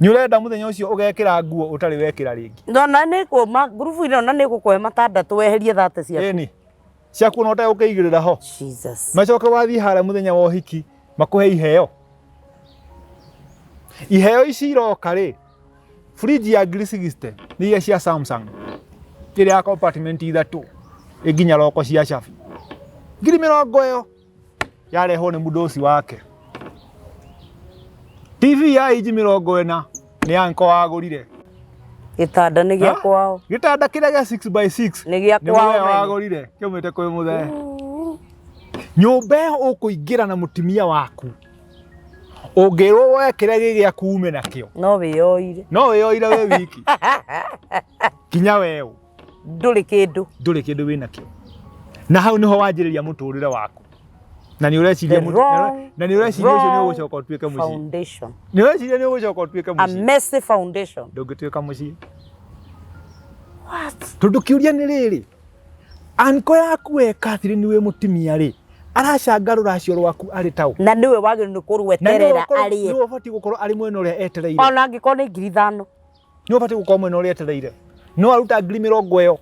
Nĩ ũrenda mũthenya ũcio ũgekĩra nguo ũtarĩ wekĩra rĩngĩ. Ndona nĩ kũma ngurubu ĩno na nĩ gũkũhe 6 weherie 30 ciaku. Ĩni. Ciaku ona ũtegũkĩigĩrĩra ho. Jesus. Macoke wathiĩ harĩa mũthenya wa ũhiki makũhe iheo. Iheo ici iroka rĩ, fridge ya 60,000 nĩ iria cia Samsung ĩrĩa ya compartment 3 ĩ nginya roko cia cabi. 20,000 ĩyo yarehwo nĩ mũndũ ũcio wake. TV ya inji 40 nĩ anko wagũrire. Gĩtanda nĩ gĩa kwao. Gĩtanda kĩrĩa gĩa 6 by 6 Nĩ gĩa nĩ kwao mũthee menye. wagũrire kĩaumĩte kwĩ mũthee. Nyũmba ĩyo ũkũingĩra na mũtumia waku. Ũngĩrwo woe kĩrĩa gĩ gĩaku ume nakĩo. No wĩyoire. No wĩyoire wĩ wiki. Kinya weũ. Ndũrĩ kĩndũ. Ndũrĩ kĩndũ wĩ nakĩo. Na hau nĩho wanjĩrĩria mũtũrĩre waku. Na nĩ ũreciria The mũtũ- wrong, na nĩ ũreciria ũcio nĩ wrong ũgũcoka ũtuĩke mũciĩ. foundation. Nĩ ũreciria nĩ ũgũcoka ũtuĩke A mũciĩ. messy foundation. Ndũngĩtuĩka mũciĩ. What? Tondũ kĩũria nĩ rĩrĩ, anko yaku we Catherine wĩ mũtumia rĩ, aracanga rũracio rwaku arĩ taũ. Na nĩwe wagĩrĩirwo nĩ Na nĩwe kũrweterera ũkorwo- arĩe. nĩwe ũbatiĩ gũkorwo arĩ mwena ũrĩa etereire. Ona angĩkorwo nĩ 5,000. Nĩwe ũbatiĩ gũkorwo mwena ũrĩa etereire. No aruta 20,000 ĩyo.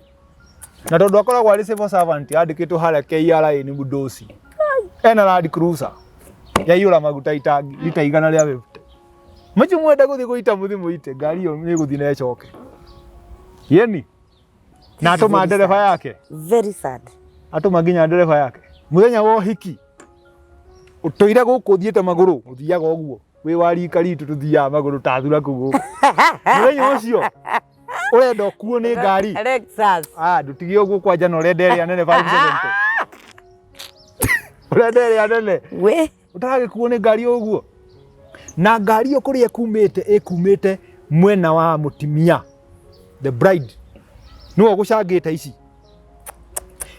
Na tondũ akoragwo arĩ civil servant andĩkĩtwo harĩa KRA nĩ mũndũ Ena Land Cruiser. Yaiyũra maguta itangi lita 150. Macio mwenda gũthiĩ gũita mũthiĩ mũite ngari ĩyo nĩ ĩgũthiĩ na ĩcoke. Yeni. Na atũma ndereba yake. Very sad. Atũma nginya ndereba yake. Mũthenya wa ũhiki ũtũire gũkũ ũthiĩte magũrũ, ũthiaga ũguo. Wĩ wa rika ritũ tũthiaga magũrũ ta thuraku gũkũ. Mũthenya ũcio Ũrenda ũkuo nĩ ngari? Lexus. Ah, ndũtige ũguo kwanja na ũrenda ĩrĩa nene 570. Ũrenda ĩrĩa nene. We. Ũtaragĩkuo nĩ ngari ũguo. Na ngari ĩyo kũrĩa ĩkumĩte, ĩkumĩte mwena wa mũtimia, the bride. Nĩwe ũgũcangĩte ici.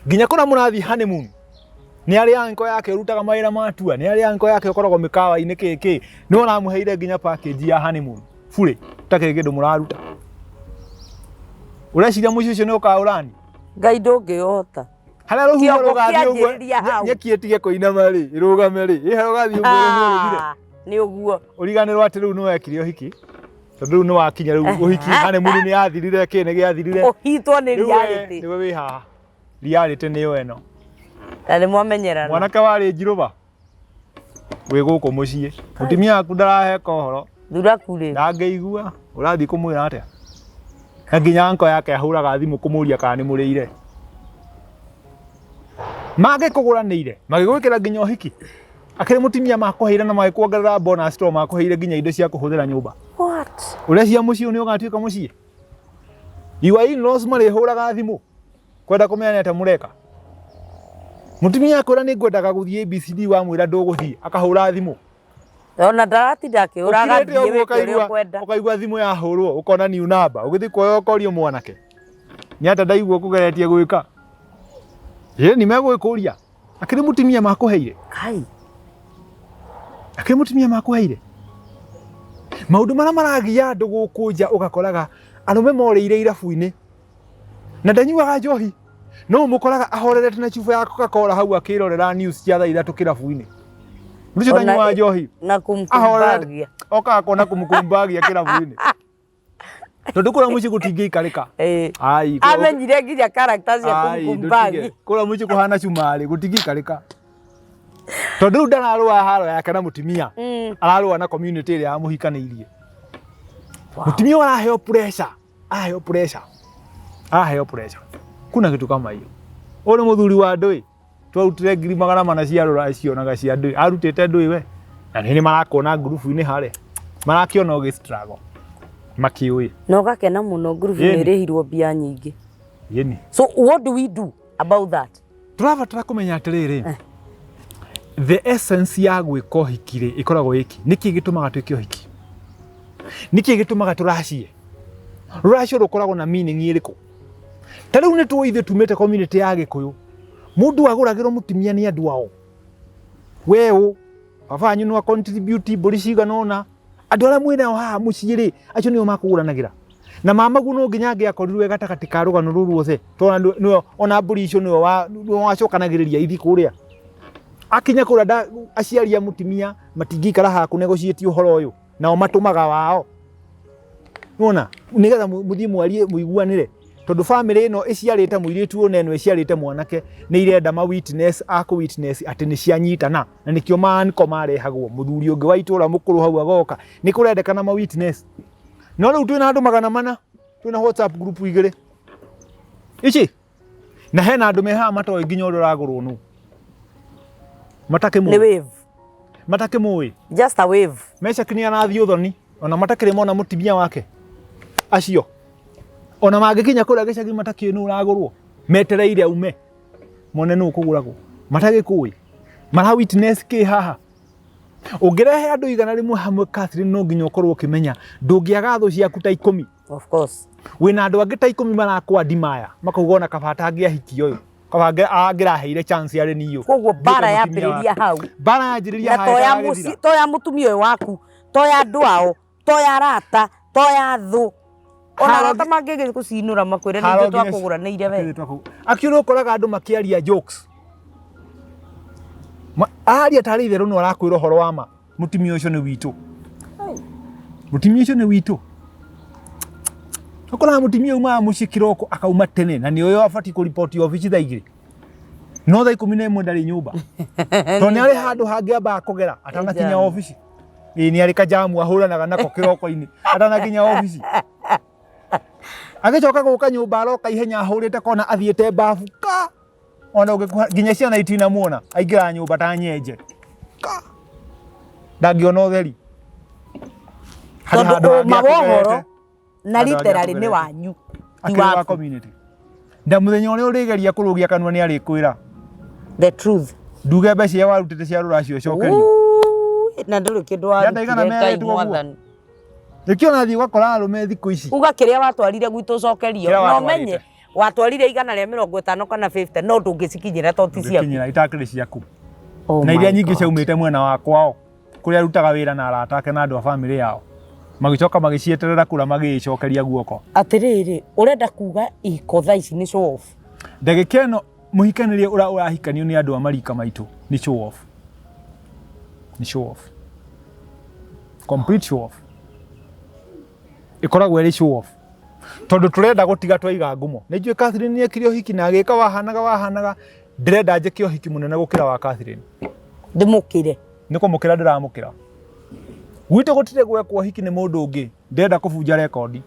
Nginya kũrĩa mũrathiĩ honeymoon, nĩ arĩ anko yake ũrutaga mawĩra ma tua, nĩ arĩ anko yake ũkoragwo mĩkawa-inĩ kĩ kĩ, nĩwe ũramũheire nginya package ya honeymoon burĩ, ũtakĩrĩ kĩndũ mũraruta. Ũreciria mũciĩ ũcio nĩ ũkaũrani? Ngai ndũngĩũhota. Harĩa rũhuho Kĩongo rũgathiĩ ũguo, kĩanjĩrĩria hau. nyeki ĩtige kũinama rĩ, ĩrũgame rĩ, ĩ harĩa ũgathiĩ ũguo rũhuho rũthire. Ah, nĩ ũguo. Ũriganĩrwo atĩ rĩu nĩ wekire ũhiki, tondũ rĩu nĩ wakinya rĩu ũhiki, honeymoon nĩ yathirire, kĩ nĩ gĩathirire. Ũhitwo nĩ Rĩu we reality. nĩwe wĩ haha, reality nĩyo ĩno. Na nĩ mwamenyerana. Mwanake warĩ njirũba wĩ gũkũ mũciĩ, mũtumia waku ndaraheka ũhoro, Thuraku rĩ. ndangĩigua, ũrathiĩ kũmwĩra atĩa? Na nginya anko yake ahũraga thimũ kũmũria kana nĩ mũrĩire. Mangĩkũgũranĩire, magĩgwĩkĩra nginya ũhiki. Akĩrĩ mũtumia makũheire na magĩkuongerera bonus to makũheire nginya indo cia kũhũthĩra nyũmba. What? Ũreciria mũciĩ ũyũ nĩ ũgatuĩka mũciĩ? Your in-laws marĩhũraga thimũ kwenda kũmenya nĩ atĩa mũreka. Mũtumia akwĩra nĩ ngwendaga gũthiĩ ABCD wamwĩra ndũgũthiĩ, akahũra thimũ. Ona ndaratinda akĩũra Ũkirĩte agathiĩ ũguo wĩke ũrĩa ũkaigua ũkwenda. ũkaigua thimũ yahũrwo ũkona new number ũgĩthiĩ kuoya ũkorio mwanake nĩ atĩa ndaigua ũkũgeretie gwĩka ĩ nĩ megũgĩkũria akĩrĩ mũtumia makũheire Kai. akĩrĩ mũtumia makũheire maũndũ marĩa maragia andũ gũkũ nja ũgakoraga arũme morĩire irabu-inĩ na ndanyuaga njohi no ũmũkoraga ahorerete na cuba ya Coca-Cola hau akĩrorera news cia thaa ithatũ kĩrabu-inĩ mũndũ ũcio Ona- ndanyuaga njohi Na ahorerete kumkumbagia. okaga kuona kũmũkumbagia kĩrabu-inĩ tondũ kũrĩa mũciĩ gũtingĩikarĩka Eh. Ai, Amenyire nginya character cia Ai, kumkumbagia. ndũtige. Kũrĩa mũciĩ kũhana cumarĩ gũtingĩikarĩka tondũ rĩu ndararũa haro yake na mũtumia ararũa na community ĩrĩa yamũhikanĩirie mũtumia ũyũ araheo pressure araheo pressure araheo pressure kuna kitu kama hiyo ũyũ nĩ mũthuri wa ndũĩ twarutire 400,000 cia rũracio cia ndũĩ arutĩte ndũĩ we na nĩ marakuona ngurubu-inĩ harĩa marakĩona ũgĩ struggle makĩũĩ Na ũgakena mũno ngurubu Yeni. nĩ ĩrĩhirwo mbia nyingĩ. yeni So what do we do about that? tũrabatara kũmenya atĩrĩrĩ the essence ya gwĩka ũhiki rĩ ĩkoragwo ĩki nĩkĩ gĩtũmaga twĩke ũhiki nĩkĩ gĩtũmaga tũracie rũracio rũkoragwo na meaning ĩrĩkũ ta rĩu nĩ tũĩ ithuĩ tumĩte community ya gĩkũyũ mũndũ agũragĩrwo mũtumia nĩ andũ ao weũ baba wanyu no contribute mbũri cigana ũna andũ arĩa mwĩ nao haha mũciĩ rĩ acio nĩo makũgũranagĩra na mamaguo no nginya angĩakorirwo e gatagatĩ ka rũgano rũu ruothe tondũ nĩwe ona mbũri icio nĩwe nĩwe wacokanagĩrĩria ithi kũrĩa akinya kũrĩa aciari a mũtumia matingĩikara haha kũnegotiate ũhoro ũyũ nao matũmaga wao nĩwona nĩgetha mũthiĩ mwarie mũiguanĩre tondũ family ĩno ĩciarĩte mũirĩtu ũyũ na ĩno ĩciarĩte mwanake nĩ irenda ma witness a kũ witness atĩ nĩ cianyitana na nĩkĩo maanko marehagwo mũthuri ũngĩ wa itũra mũkũrũ hau agoka nĩ kũrendekana ma witness no rĩu twĩna andũ 400 twĩna WhatsApp group igĩrĩ ici na hena andũ me haha matoĩ nginya ũrĩa ũragũrwo nũ matakĩmũĩ Nĩ wave. Matakĩmũĩ. Just a wave. Meshak nĩ arathiĩ ũthoni ona matakĩrĩ mona mũtumia wake acio ona mangĩkinya kũrĩa gĩcagi matakĩũĩ nũ ũragũrwo metereire aume mone nũ ũkũgũragwo matagĩkũĩ mara witness kĩ haha ũngĩrehe andũ 100 hamwe Catherine no nginya ũkorwo ũkĩmenya ndũngĩaga thũ ciaku ta 10. Of course. Wĩna andũ angĩ ta 10 marakwadimaya makauga ona kaba atangĩahikia ũyũ kaba angĩraheire chance arĩ niyo. Koguo mbara Nduĩke mũtumia yambĩrĩria wake. hau. Mbara yanjĩrĩria Na haha to ya ĩtaragĩthira. mũciĩ, to ya mũtumia ũyũ waku, to ya andũ ao, to ya arata, to ya thũ. Ona Haro arata mangĩgĩthiĩ gũcinũra makwĩre nĩ Haro ithuĩ nginya twakũgũranĩire we. Ithuĩ Akiũrĩ ũkoraga andũ makĩaria jokes. Aria tarĩ itherũ no arakwĩra ũhoro wa ma. Mũtumia ũcio nĩ witũ. Mũtumia ũcio nĩ witũ. Ũkoraga mũtumia aumaga mũciĩ kĩroko akauma tene na nĩ ũyũ abatiĩ kũriboti obici thaa 2. No thaa 11 ndarĩ nyũmba. Tondũ nĩ arĩ handũ hangĩ ambaga kũgera atanakinya Jamu. obici. Ĩĩ nĩ arĩ kajamu ahũranaga nako kĩroko-inĩ atanakinya obici. Agĩcoka gũka nyũmba aroka ihenya ahũrĩte kona athiĩte bafu ka ona ũngĩkuha nginya ciana itinamuona aingĩra nyũmba ta nyenje ka ndangĩona ũtheri. Harĩ Tondũ handũ hangĩ ũma wa ũhoro akũgerete. Na Andũ angĩ literally nĩ akũgerete. wanyu, ti Akĩrĩ wa waku. community. Na mũthenya ũrĩa ũrĩgeria kũrũgia kanua nĩ arĩkwĩra The truth. Nduge mbeca iria warutĩte cia rũracio ũcokerio. Uu, na ndũrĩ kĩndũ Nĩ andũ aigana warutire Ngai meretwo ũguo? mwathani. Nĩkĩo ũrathiĩ ũgakora arũme thikũ ici. Uga kĩrĩa watwarire gwitũ ũcokerio. Kĩrĩa Na watwarĩte. ũmenye watwarire 150 kana 50 no ndũngĩcikinyĩra to ti ciaku. Ndũngĩkinyĩra itakĩrĩ ciaku. Oh Na iria my nyingĩ God. ciaumĩte mwena wa kwao kũrĩa arutaga wĩra na arata ake na andũ a bamĩrĩ yao magĩcoka magĩcieterera kura magĩgĩcokeria guoko. Atĩrĩrĩ, ũrenda kuga ihiko thaa ici nĩ show off? Ndagĩka ĩno mũhikanĩrie ũrĩa ũrahikanio nĩ andũ a marika maitũ nĩ show off. Nĩ show off. Complete show off. Ĩkoragwo ĩrĩ show off. Tondũ tũrenda gũtiga twaiga ngumo. Nĩ njũĩ Catherine nĩ ekire ũhiki na agĩka wahanaga wahanaga, ndĩrenda njĩke ũhiki mũnene gũkĩra wa Catherine. Ndĩmũkĩre. Nĩ kũmũkĩra ndĩramũkĩra. Gwitũ gũtirĩ gwekwo ũhiki nĩ mũndũ ũngĩ, ndĩrenda kũbunja rekondi.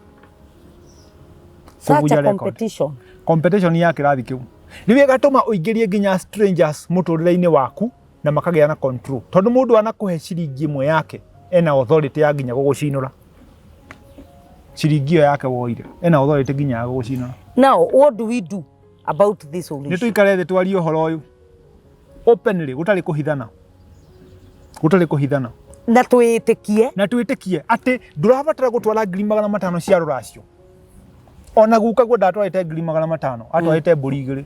Such Kũbunja a record. competition. Competition ya kĩrathi kĩu. Rĩu ĩgatũma ũingĩrie nginya strangers mũtũrĩre-inĩ waku na makagĩa na control. Tondũ mũndũ anakũhe ciringi ĩmwe yake ena authority ya nginya gũgũcinũra. Ciringi ĩyo yake woire ena authority nginya ya gũgũcinũra. Now what do we do about this Nĩ solution? tũikare thĩ twarie ũhoro ũyũ openly, gũtarĩ kũhithana. Gũtarĩ kũhithana. Na twĩtĩkie. Na twĩtĩkie atĩ ndũrabatara gũtwara 500,000 cia rũracio. Ona guka guo ndatwarĩte 500,000, atwarĩte mbũri igĩrĩ.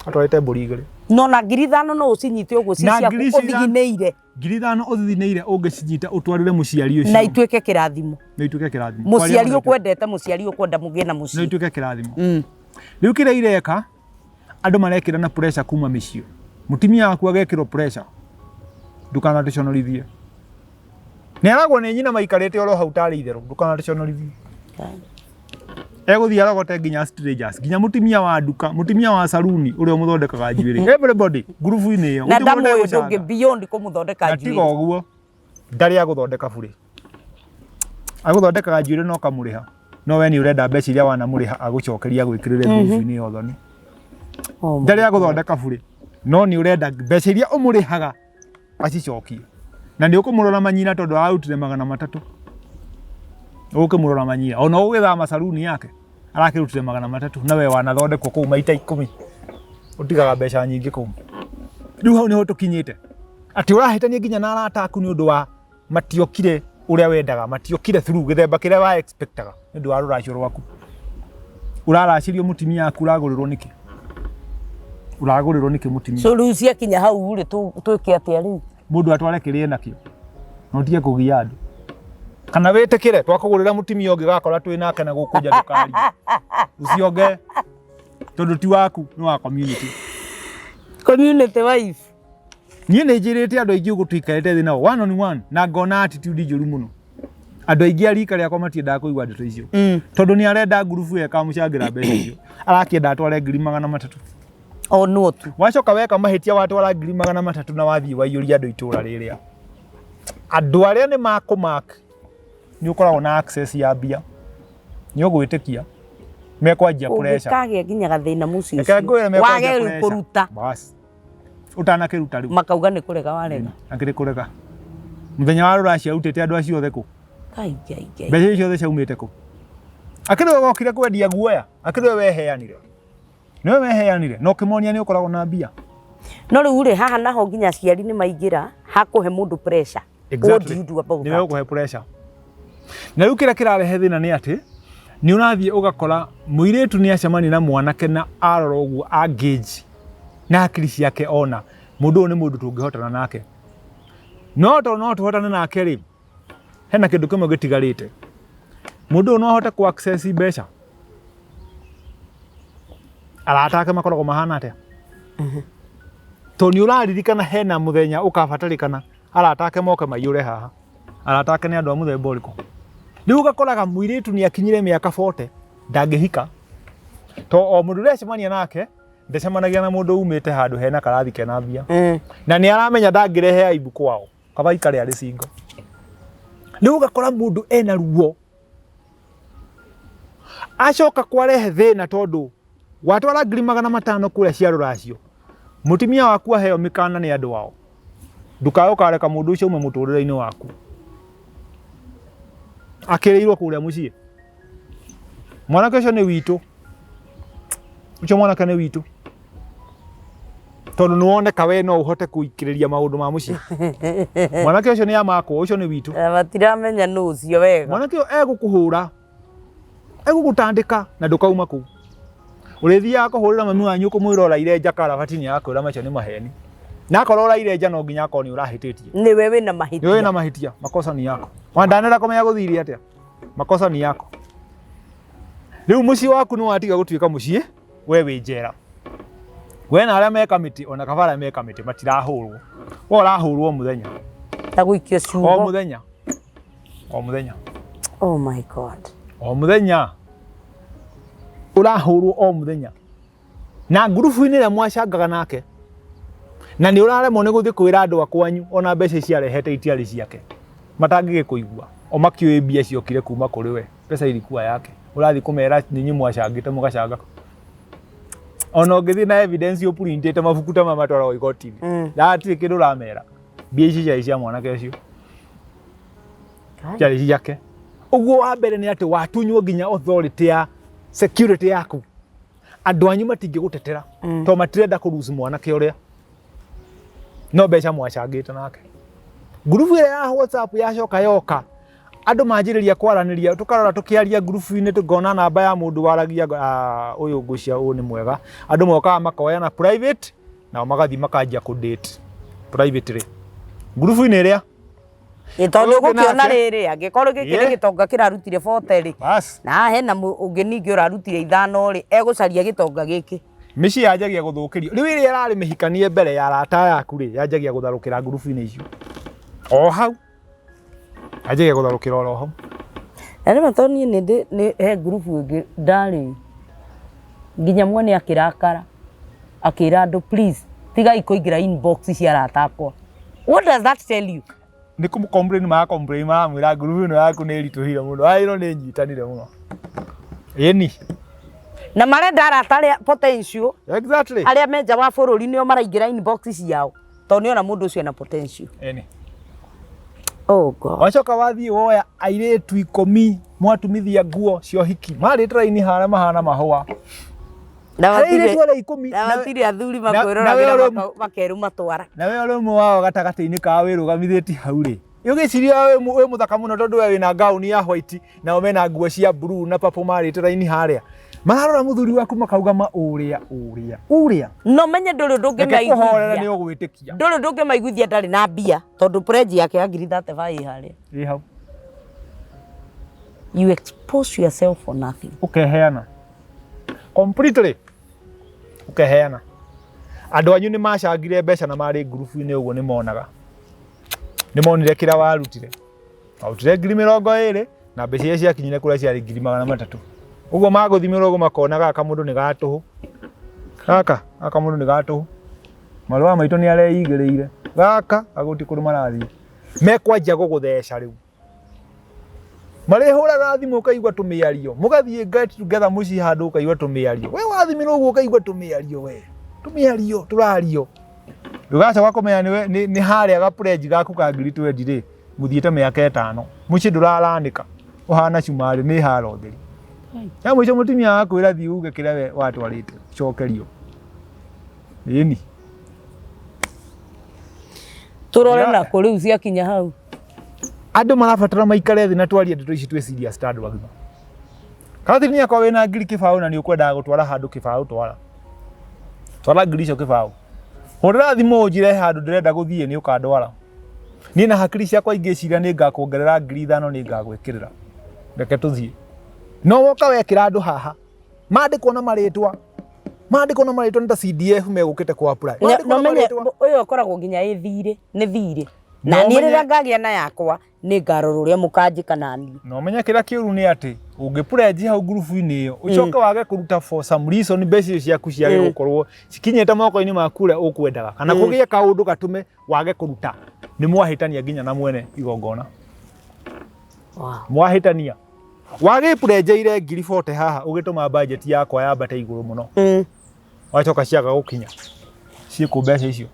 Atwarĩte mbũri igĩrĩ. No na 5,000 no ũcinyite ũguo ci Na ciaku ngiri ici ithano- ũthiginĩire. 5,000 ũthithinĩire ũngĩcinyita ũtwarĩre mũciari ũcio. Na ituĩke kĩrathimo. Na ituĩke kĩrathimo. Mũciari ũkwendete, mũciari ũkwenda mũgĩe na Na mũciĩ. ituĩke kĩrathimo. Rĩu kĩrĩa ireka, andũ marekĩra na pressure kuma mĩciĩ. Mũtumia waku agekĩrwo pressure. Ndũkanatũconorithie. Nĩ aragwo nĩ nyina maikarĩte oro hau tarĩ itherũ, ndũkanatũconorithie. Egũthiĩ arogote nginya strangers, nginya mũtumia wa nduka, mũtumia wa saruni ũrĩa ũmũthondekaga njuĩrĩ. Everybody ngurubu-inĩ ĩyo. Na Gũtirĩ mũndũ ndamũĩ ũtegũcanga. ndũngĩ beyond kũmũthondeka Na tiga njuĩrĩ. ũguo ndarĩ agũthondeka burĩ. Agũthondekaga njuĩrĩ na ũkamũrĩha. No we nĩ ũrenda mbeca iria wanamũrĩha agũcokeria agwĩkĩrĩre ngurubu-inĩ ya ũthoni. Oh my Ndarĩ agũthondeka burĩ. No nĩ ũrenda mbeca iria ũmũrĩhaga acicokie. Na nĩ ũkũmũrora manyina tondũ ararutire 300. Ũkĩmũrora manyina. Ona ũgĩthama saruni yake arakĩrutire 300 na we wanathondekwo kũu maita 10. Ũtigaga mbeca nyingĩ kũu. Rĩu hau nĩho tũkinyĩte. Atĩ ũrahĩtania nginya na arata aku nĩ ũndũ wa matiokire ũrĩa wendaga, matiokire through gĩthemba kĩrĩa wa expectaga nĩ ũndũ wa rũracio rwaku. Ũraracĩrio mũtumia waku ũragũrĩrwo nĩkĩ? Ũragũrĩrwo nĩkĩ mũtumia? So rĩu ciakinya hau rĩ twĩke atĩa rĩu? Mũndũ atware kĩrĩa enakĩo na ũtige kũgia andũ. Kana wĩtĩkĩre twakũgũrĩra mũtumia ũngĩ gakora twĩ nake na gũkũ nja ndũkarie. Ũcionge tondũ ti waku nĩ wa community. Community wife. Niĩ nĩ njĩrĩte andũ aingĩ ũguo tũikarĩte thĩ nao one on one na ngona attitude njũru mũno. Andũ aingĩ a rika rĩakwa matiendaga kũigua ndeto icio. Tondũ nĩ arenda ngurubu ĩyo ĩkamũcangĩra mbeca icio. Arakĩenda atware 300,000. O no tu. Wacoka weka mahĩtia watwara 300,000 na wathiĩ waiyũria andũ itũra rĩrĩa. Andũ arĩa nĩ makũmark nĩ ũkoragwo na access ya mbia. Nĩ ũgwĩtĩkia mekwanjia pressure. Ũngĩkagĩa nginya gathĩna mũciĩ Reke ngwĩre ũcio. mekwanjia Wage pressure. kũruta. Bas. Ũtanakĩruta rĩu. Makauga nĩ kũrega warega. Akĩrĩ kũrega. Mũthenya wa rũracio arutĩte andũ acio othe kũ? Kai kai kai. Mbeca icio ciothe ciaumĩte kũ? Akĩrĩ we wokire kwendia guoya. Akĩrĩ we weheanire. Nĩwe weheanire na ũkĩmonia nĩ ũkoragwo na mbia. No rĩu rĩ haha naho nginya aciari nĩ maingĩra hakũhe mũndũ pressure. What do you do about Nĩwe that? ũkũhe pressure. Na rĩu kĩrĩa kĩrarehe thĩna nĩ atĩ nĩ ũrathiĩ ũgakora mũirĩtu nĩ acemania na mwanake na arora ũguo engage na hakiri ciake ona mũndũ ũyũ nĩ mũndũ tũngĩhotana nake. No tondũ no tũhotane nake rĩ, hena kĩndũ kĩmwe gĩtigarĩte. Mũndũ ũyũ no ahote kũ access mbeca. Arata ake makoragwo mahana atĩa? Tondũ nĩ ũraririkana hena mũthenya ũkabatarĩkana arata ake moke maiyũre haha. Arata ake nĩ andũ a mũthemba ũrĩkũ? Rĩu ũgakoraga mũirĩtu nĩ akinyire mĩaka 40 ndangĩhika. To o mũndũ ũrĩa acemania nake ndacemanagia na mũndũ umĩte handũ hena karathi kena mbia. Na nĩ aramenya ndangĩrehe aibu kwao. Kaba aikare arĩ single. Rĩu ũgakora mũndũ ena ruo. Acoka kwarehe thĩna tondũ watwara 500,000 kũrĩa cia rũracio. Mũtumia waku aheo mĩkana nĩ andũ ao. Ndũkae ũkareka mũndũ ũcio aume mũtũrĩre-inĩ waku. Akĩrĩirwo kũrĩa mũciĩ. Mwanake ũcio nĩ witũ. Ũcio mwanake nĩ witũ. Tondũ nĩ woneka we no ũhote kũikĩrĩria maũndũ ma mũciĩ. Mwanake ũcio nĩ amakwo, ũcio nĩ witũ. Na matiramenya nũ ũcio wega. Mwanake ũyũ egũkũhũra, egũgũtandĩka na ndũkauma kũu. Ũrĩthiaga kũhũrĩra mami wanyu ũkũmwĩra ũraire nja karabati nĩ akwĩra macio nĩ maheni. Na akorwo ũraire nja no nginya akorwo nĩ ũrahĩtĩtie. Nĩwe wĩna Nĩ mahĩtia. wĩna mahĩtia, makosa ni yako. Wandanera kũmenya gũthire atĩa? Makosa ni yako. Rĩu mũciĩ waku nĩ watiga gũtuĩka mũciĩ, we wĩ njera. We na arĩa me kamĩtĩ, ona kaba arĩa me kamĩtĩ matirahũrwo. We ũrahũrwo o mũthenya. Ta gũikio O ciugo. mũthenya. O mũthenya. Oh my God. O mũthenya. Ũrahũrwo o mũthenya. Na ngurubu-inĩ ĩrĩa mwacangaga nake. Na nĩ ũraremwo nĩ gũthiĩ kwĩra andũ a kwanyu ona mbeca ici arehete itiarĩ ciake. Matangĩgĩkũigua. O makĩũĩ mbia ciokire kuma kũrĩ we. Pesa ilikuwa yake. Ũrathiĩ kũmera ninyi mwacangĩte mũgacanga. Ona ũngĩthiĩ na evidence ũpurintĩte mabuku ta maya matwaragwo igoti-inĩ. Na hatirĩ kĩndũ ũramera. Mbia ici ciarĩ cia mwanake ũcio. Ciarĩ ciake. Ũguo wa mbere nĩ atĩ watunywo nginya authority ya security yaku. Andũ anyu matingĩgũtetera tondũ matirenda kũ lose mwanake ũrĩa. No mbeca mwacangĩte nake. Ngurubu ĩrĩa ya WhatsApp yacoka yoka andũ manjĩrĩria kwaranĩria tũkarora tũkĩaria ngurubu-inĩ tũkona namba ya mũndũ waragia ũyũ ngũcia ũyũ nĩ mwega. Andũ mokaga makoyana private nao magathiĩ makanjia kũ date privately. Ngurubu-inĩ ĩrĩa Ĩ tondũ Ũyũ ũngĩ ũgũkĩona nake. rĩrĩ angĩkorwo gĩkĩ nĩ Yeah. gĩtonga kĩrarutire 40 rĩ Bas. na haha hena ũngĩ ningĩ ũrarutire 5 rĩ egũcaria gĩtonga gĩkĩ. Mĩciĩ yanjagia gũthũkĩrio. Rĩu ĩrĩa ĩrarĩ mĩhikanie mbere ya arata yaku rĩ, yanjagia gũtharũkĩra ngurubu-inĩ icio. O hau. Yanjagia gũtharũkĩra oro hau. Na rĩmwe tondũ niĩ nĩ nĩ he ngurubu ĩngĩ ndarĩ nginya mwene akĩrakara akĩra andũ please tigai kũingĩra inbox cia arata akwa. What does that tell you? Nĩ kũ complain mara complain maramwĩra ngurubu ĩno yaku nĩ ĩritũhire mũno. Ai ĩno nĩ nyitanire mũno. Ĩni. Na marenda arata arĩa potential Exactly. arĩa me nja wa bũrũri nĩo maraingĩra inbox ciao tondũ nĩona mũndũ ũcio ena potential. Ĩni. Oh God. Wacoka wathiĩ woya airĩtu 10 mwatumithia nguo cia ũhiki. Marĩte raini harĩa mahana mahũa. Na Airĩtu matirĩ arĩa 10 na matirĩ athuri na- na makwĩroragĩra we ũrĩ- makeruma twara. na we ũrĩ ũmwe wao gatagatĩ-inĩ kao wĩrũgamithĩtie hau rĩ ũgĩciria wĩ mũthaka mũno tondũ we wĩna gauni ya white nao mena nguo cia blue na purple marĩte raini harĩa mararora mũthuri waku makauga ma ũrĩa ũrĩa ũrĩa No menye ndũrĩ ũndũ reke kũhorera ũngĩmaiguithia. nĩ ũgwĩtĩkia Ndũrĩ ũndũ ũngĩmaiguithia ndarĩ na mbia tondũ pledge yake ya ngiri 35 ĩ harĩa. Ĩ hau You expose yourself for nothing. ũkeheana completely ũkeheana andũ anyu nĩ macangire mbeca na marĩ ngurubu-inĩ ũguo nĩ monaga nĩ monire kĩrĩa warutire warutire 20,000 na mbeca iria ciakinyire kũrĩa ciarĩ 300,000 ũguo magũthimĩrwo ũguo makona gaka mũndũ nĩ gatũhũ gaka gaka mũndũ nĩ gatũhũ marũa maitũ nĩ areigĩrĩire gaka agũti kũndũ marathiĩ mekwanjia gũgũtheca rĩu marĩhũraga thimũ ũkaigua tũmĩario mũgathiĩ get together mũciĩ handũ ũkaigua tũmĩario we wathimĩrwo ũguo ũkaigua tũmĩario we tũmĩario tũrario ũgacoka kũmenya nĩwe nĩ harĩa ga pledge gaku ka 20,000 rĩ mũthiĩte mĩaka 5 mũciĩ ndũraranĩka ũhana cumarĩ nĩ haro theri ya mũico mũtumia wakwĩra thiĩ uge kĩrĩa we watwarĩte cokerio ĩni Tũrore Ya. nakũ rĩu ciakinya hau. Andũ marabatara maikare thĩ na twarie ndeto ici twĩ serious ta andũ agima. Catherine akwa wĩna 20,000 na nĩ ũkwendaga gũtwara handũ kĩbaũ twara. Twara ngiri icio kĩbaũ. Hũrĩra thimũ ũnjĩre he handũ ndĩrenda gũthiĩ nĩ ũkandwara. Niĩ na hakiri ciakwa ingĩciria nĩ ngakuongerera 5,000 nĩ ngagwĩkĩrĩra. Reke tũthiĩ. No woka wekĩra andũ haha. Mandĩkwo na marĩtwa. Mandĩkwo na marĩtwa nĩ ta CDF megũkĩte kũ apply. Mandĩkwo No na menye marĩtwa. ũyũ ũkoragwo nginya ĩ thirĩ nĩ thirĩ. Na No niĩ menye- rĩrĩa ngagĩa na yakwa nĩ ngarora ũrĩa mũkanjĩka na niĩ. Na ũmenye kĩrĩa kĩũru nĩ atĩ ũngĩpledge hau ngurubu-inĩ ĩyo ũcoke wage kũruta for some reason mbeca icio ciaku ciage gũkorwo cikinyĩte moko-inĩ maku ũrĩa ũkwendaga kana kũgĩe kaũndũ gatũme wage kũruta nĩ mwahĩtania nginya na mwene igongona. Wow. Mwahĩtania wagĩplenjeire 40,000 haha ũgĩtũma budget yakwa yambate igũrũ mũno wacoka ciaga gũkinya ciĩkũ mbeca icio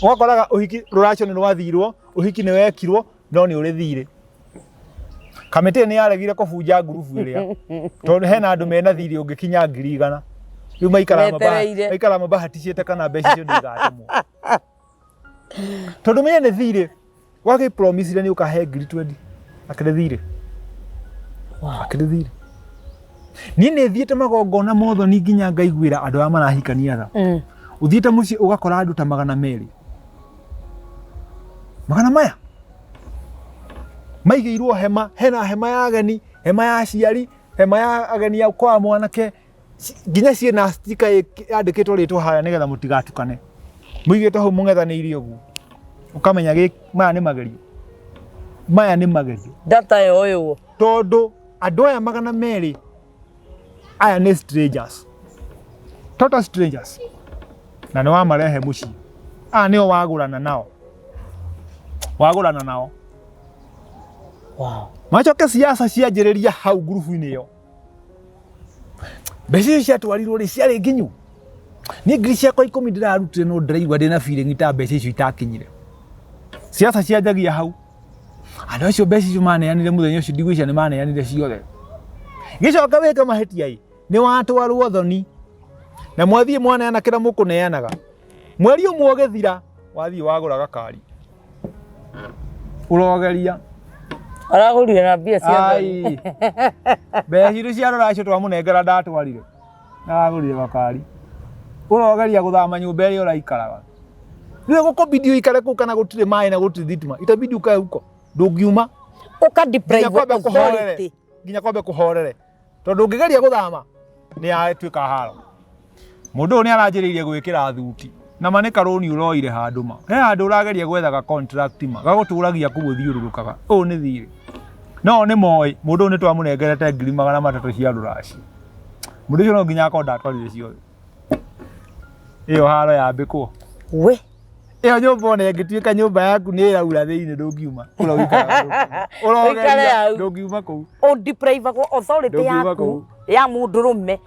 ũgakoraga ũhiki rũracio nĩ rwathirwo ũhiki nĩ wekirwo no nĩ ũrĩ thirĩ. Kamĩtĩ nĩ yaregire kũbunja ngurubu ĩrĩa tondũ hena andũ mena thirĩ ũngĩkinya 100,000. Rĩu maikaraga Metereire. Maikaraga mabahaticĩte kana mbeca icio nĩ igatũmwo. Tondũ menye nĩ thirĩ wagĩ promise nĩ ũkahe 20,000 akĩrĩ thirĩ. Akĩrĩ thirĩ. Niĩ nĩ thiĩte magongona mothoni nginya ngaiguĩra andũ arĩa marahikania tha. Ũthiĩte mũciĩ ũgakora andũ ta 200. Magana maya maigĩirwo hema, hena hema ya ageni, hema ya aciari, hema ya ageni a kwa mwanake, nginya ciĩna stika yandĩkĩtwo rĩtwa harĩa nĩgetha mũtigatukane. Mũigĩtwo hau mũng'ethanĩire ũguo. Ũkamenya maya nĩ magerio. Maya nĩ magerio. Data yoywo. Tondũ andũ aya 200 aya nĩ strangers. Total strangers. Na nĩ wamarehe mũciĩ. Aya nĩo wagũrana nao. Wagũrana nao. Wow. Macoke siasa cianjĩrĩria hau ngurubu-inĩ ĩyo. Mbeca icio ciatwarirwo rĩ ciarĩ nginyu. Niĩ 10,000 ndĩrarutire no ndĩraigua ndĩna feeling ta mbeca icio itakinyire. Siasa cianjagia hau. Andũ acio mbeca icio maneanire mũthenya ũcio ndigwĩciria nĩ maneanire ciothe. Gĩcoka wĩke mahĩtia ĩ, nĩ watwarwo thoni. Na mwathiĩ mwaneana kĩrĩa mũkũneanaga. Mweri ũmwe ũgĩthira, wathiĩ wagũra gakari. Ũrogeria. Aragũrire na mbia cia thoni. Ai. Mbeca iria cia rũracio twamũnengera ndatwarire. Aragũrire gakari. Ũrogeria gũthama nyũmba ĩrĩa ũraikaraga. Rĩu gũkũbidi ũikare kũu kana gũtirĩ maĩ na gũtirĩ thitima. Itabidi ukae huko. Ndũngiuma. Ũka deprive Nginya kwambe kũhorere. authority. Nginya kwambe kũhorere. Tondũ ũngĩgeria gũthama nĩ yatuĩka haro. Mũndũ ũyũ nĩ aranjĩrĩirie gwĩkĩra thuti. Na ma nĩ karũni ũroire handũ ma. He handũ ũrageria gwetha ga contract ma. Gagũtũragia kũu ũthiũrũrũkaga. Ũyũ nĩ thirĩ. No nĩ moĩ mũndũ ũyũ nĩ twamũnengerete 300,000 cia rũracio. Mũndũ ũcio no nginya akorwo ndatwarire ciothe. Ĩyo haro yambĩkwo. We. Ĩyo nyũmba ona ĩngĩtuĩka nyũmba yaku nĩ ĩraura thĩinĩ ndũngiuma. Kũrĩa ũikaraga ndũngiuma. Ũikare Ũrogeria hau. ndũngiuma kũu. Ũdeprivagwo authority Ndũngiuma yaku kũu. ya mũndũrũme.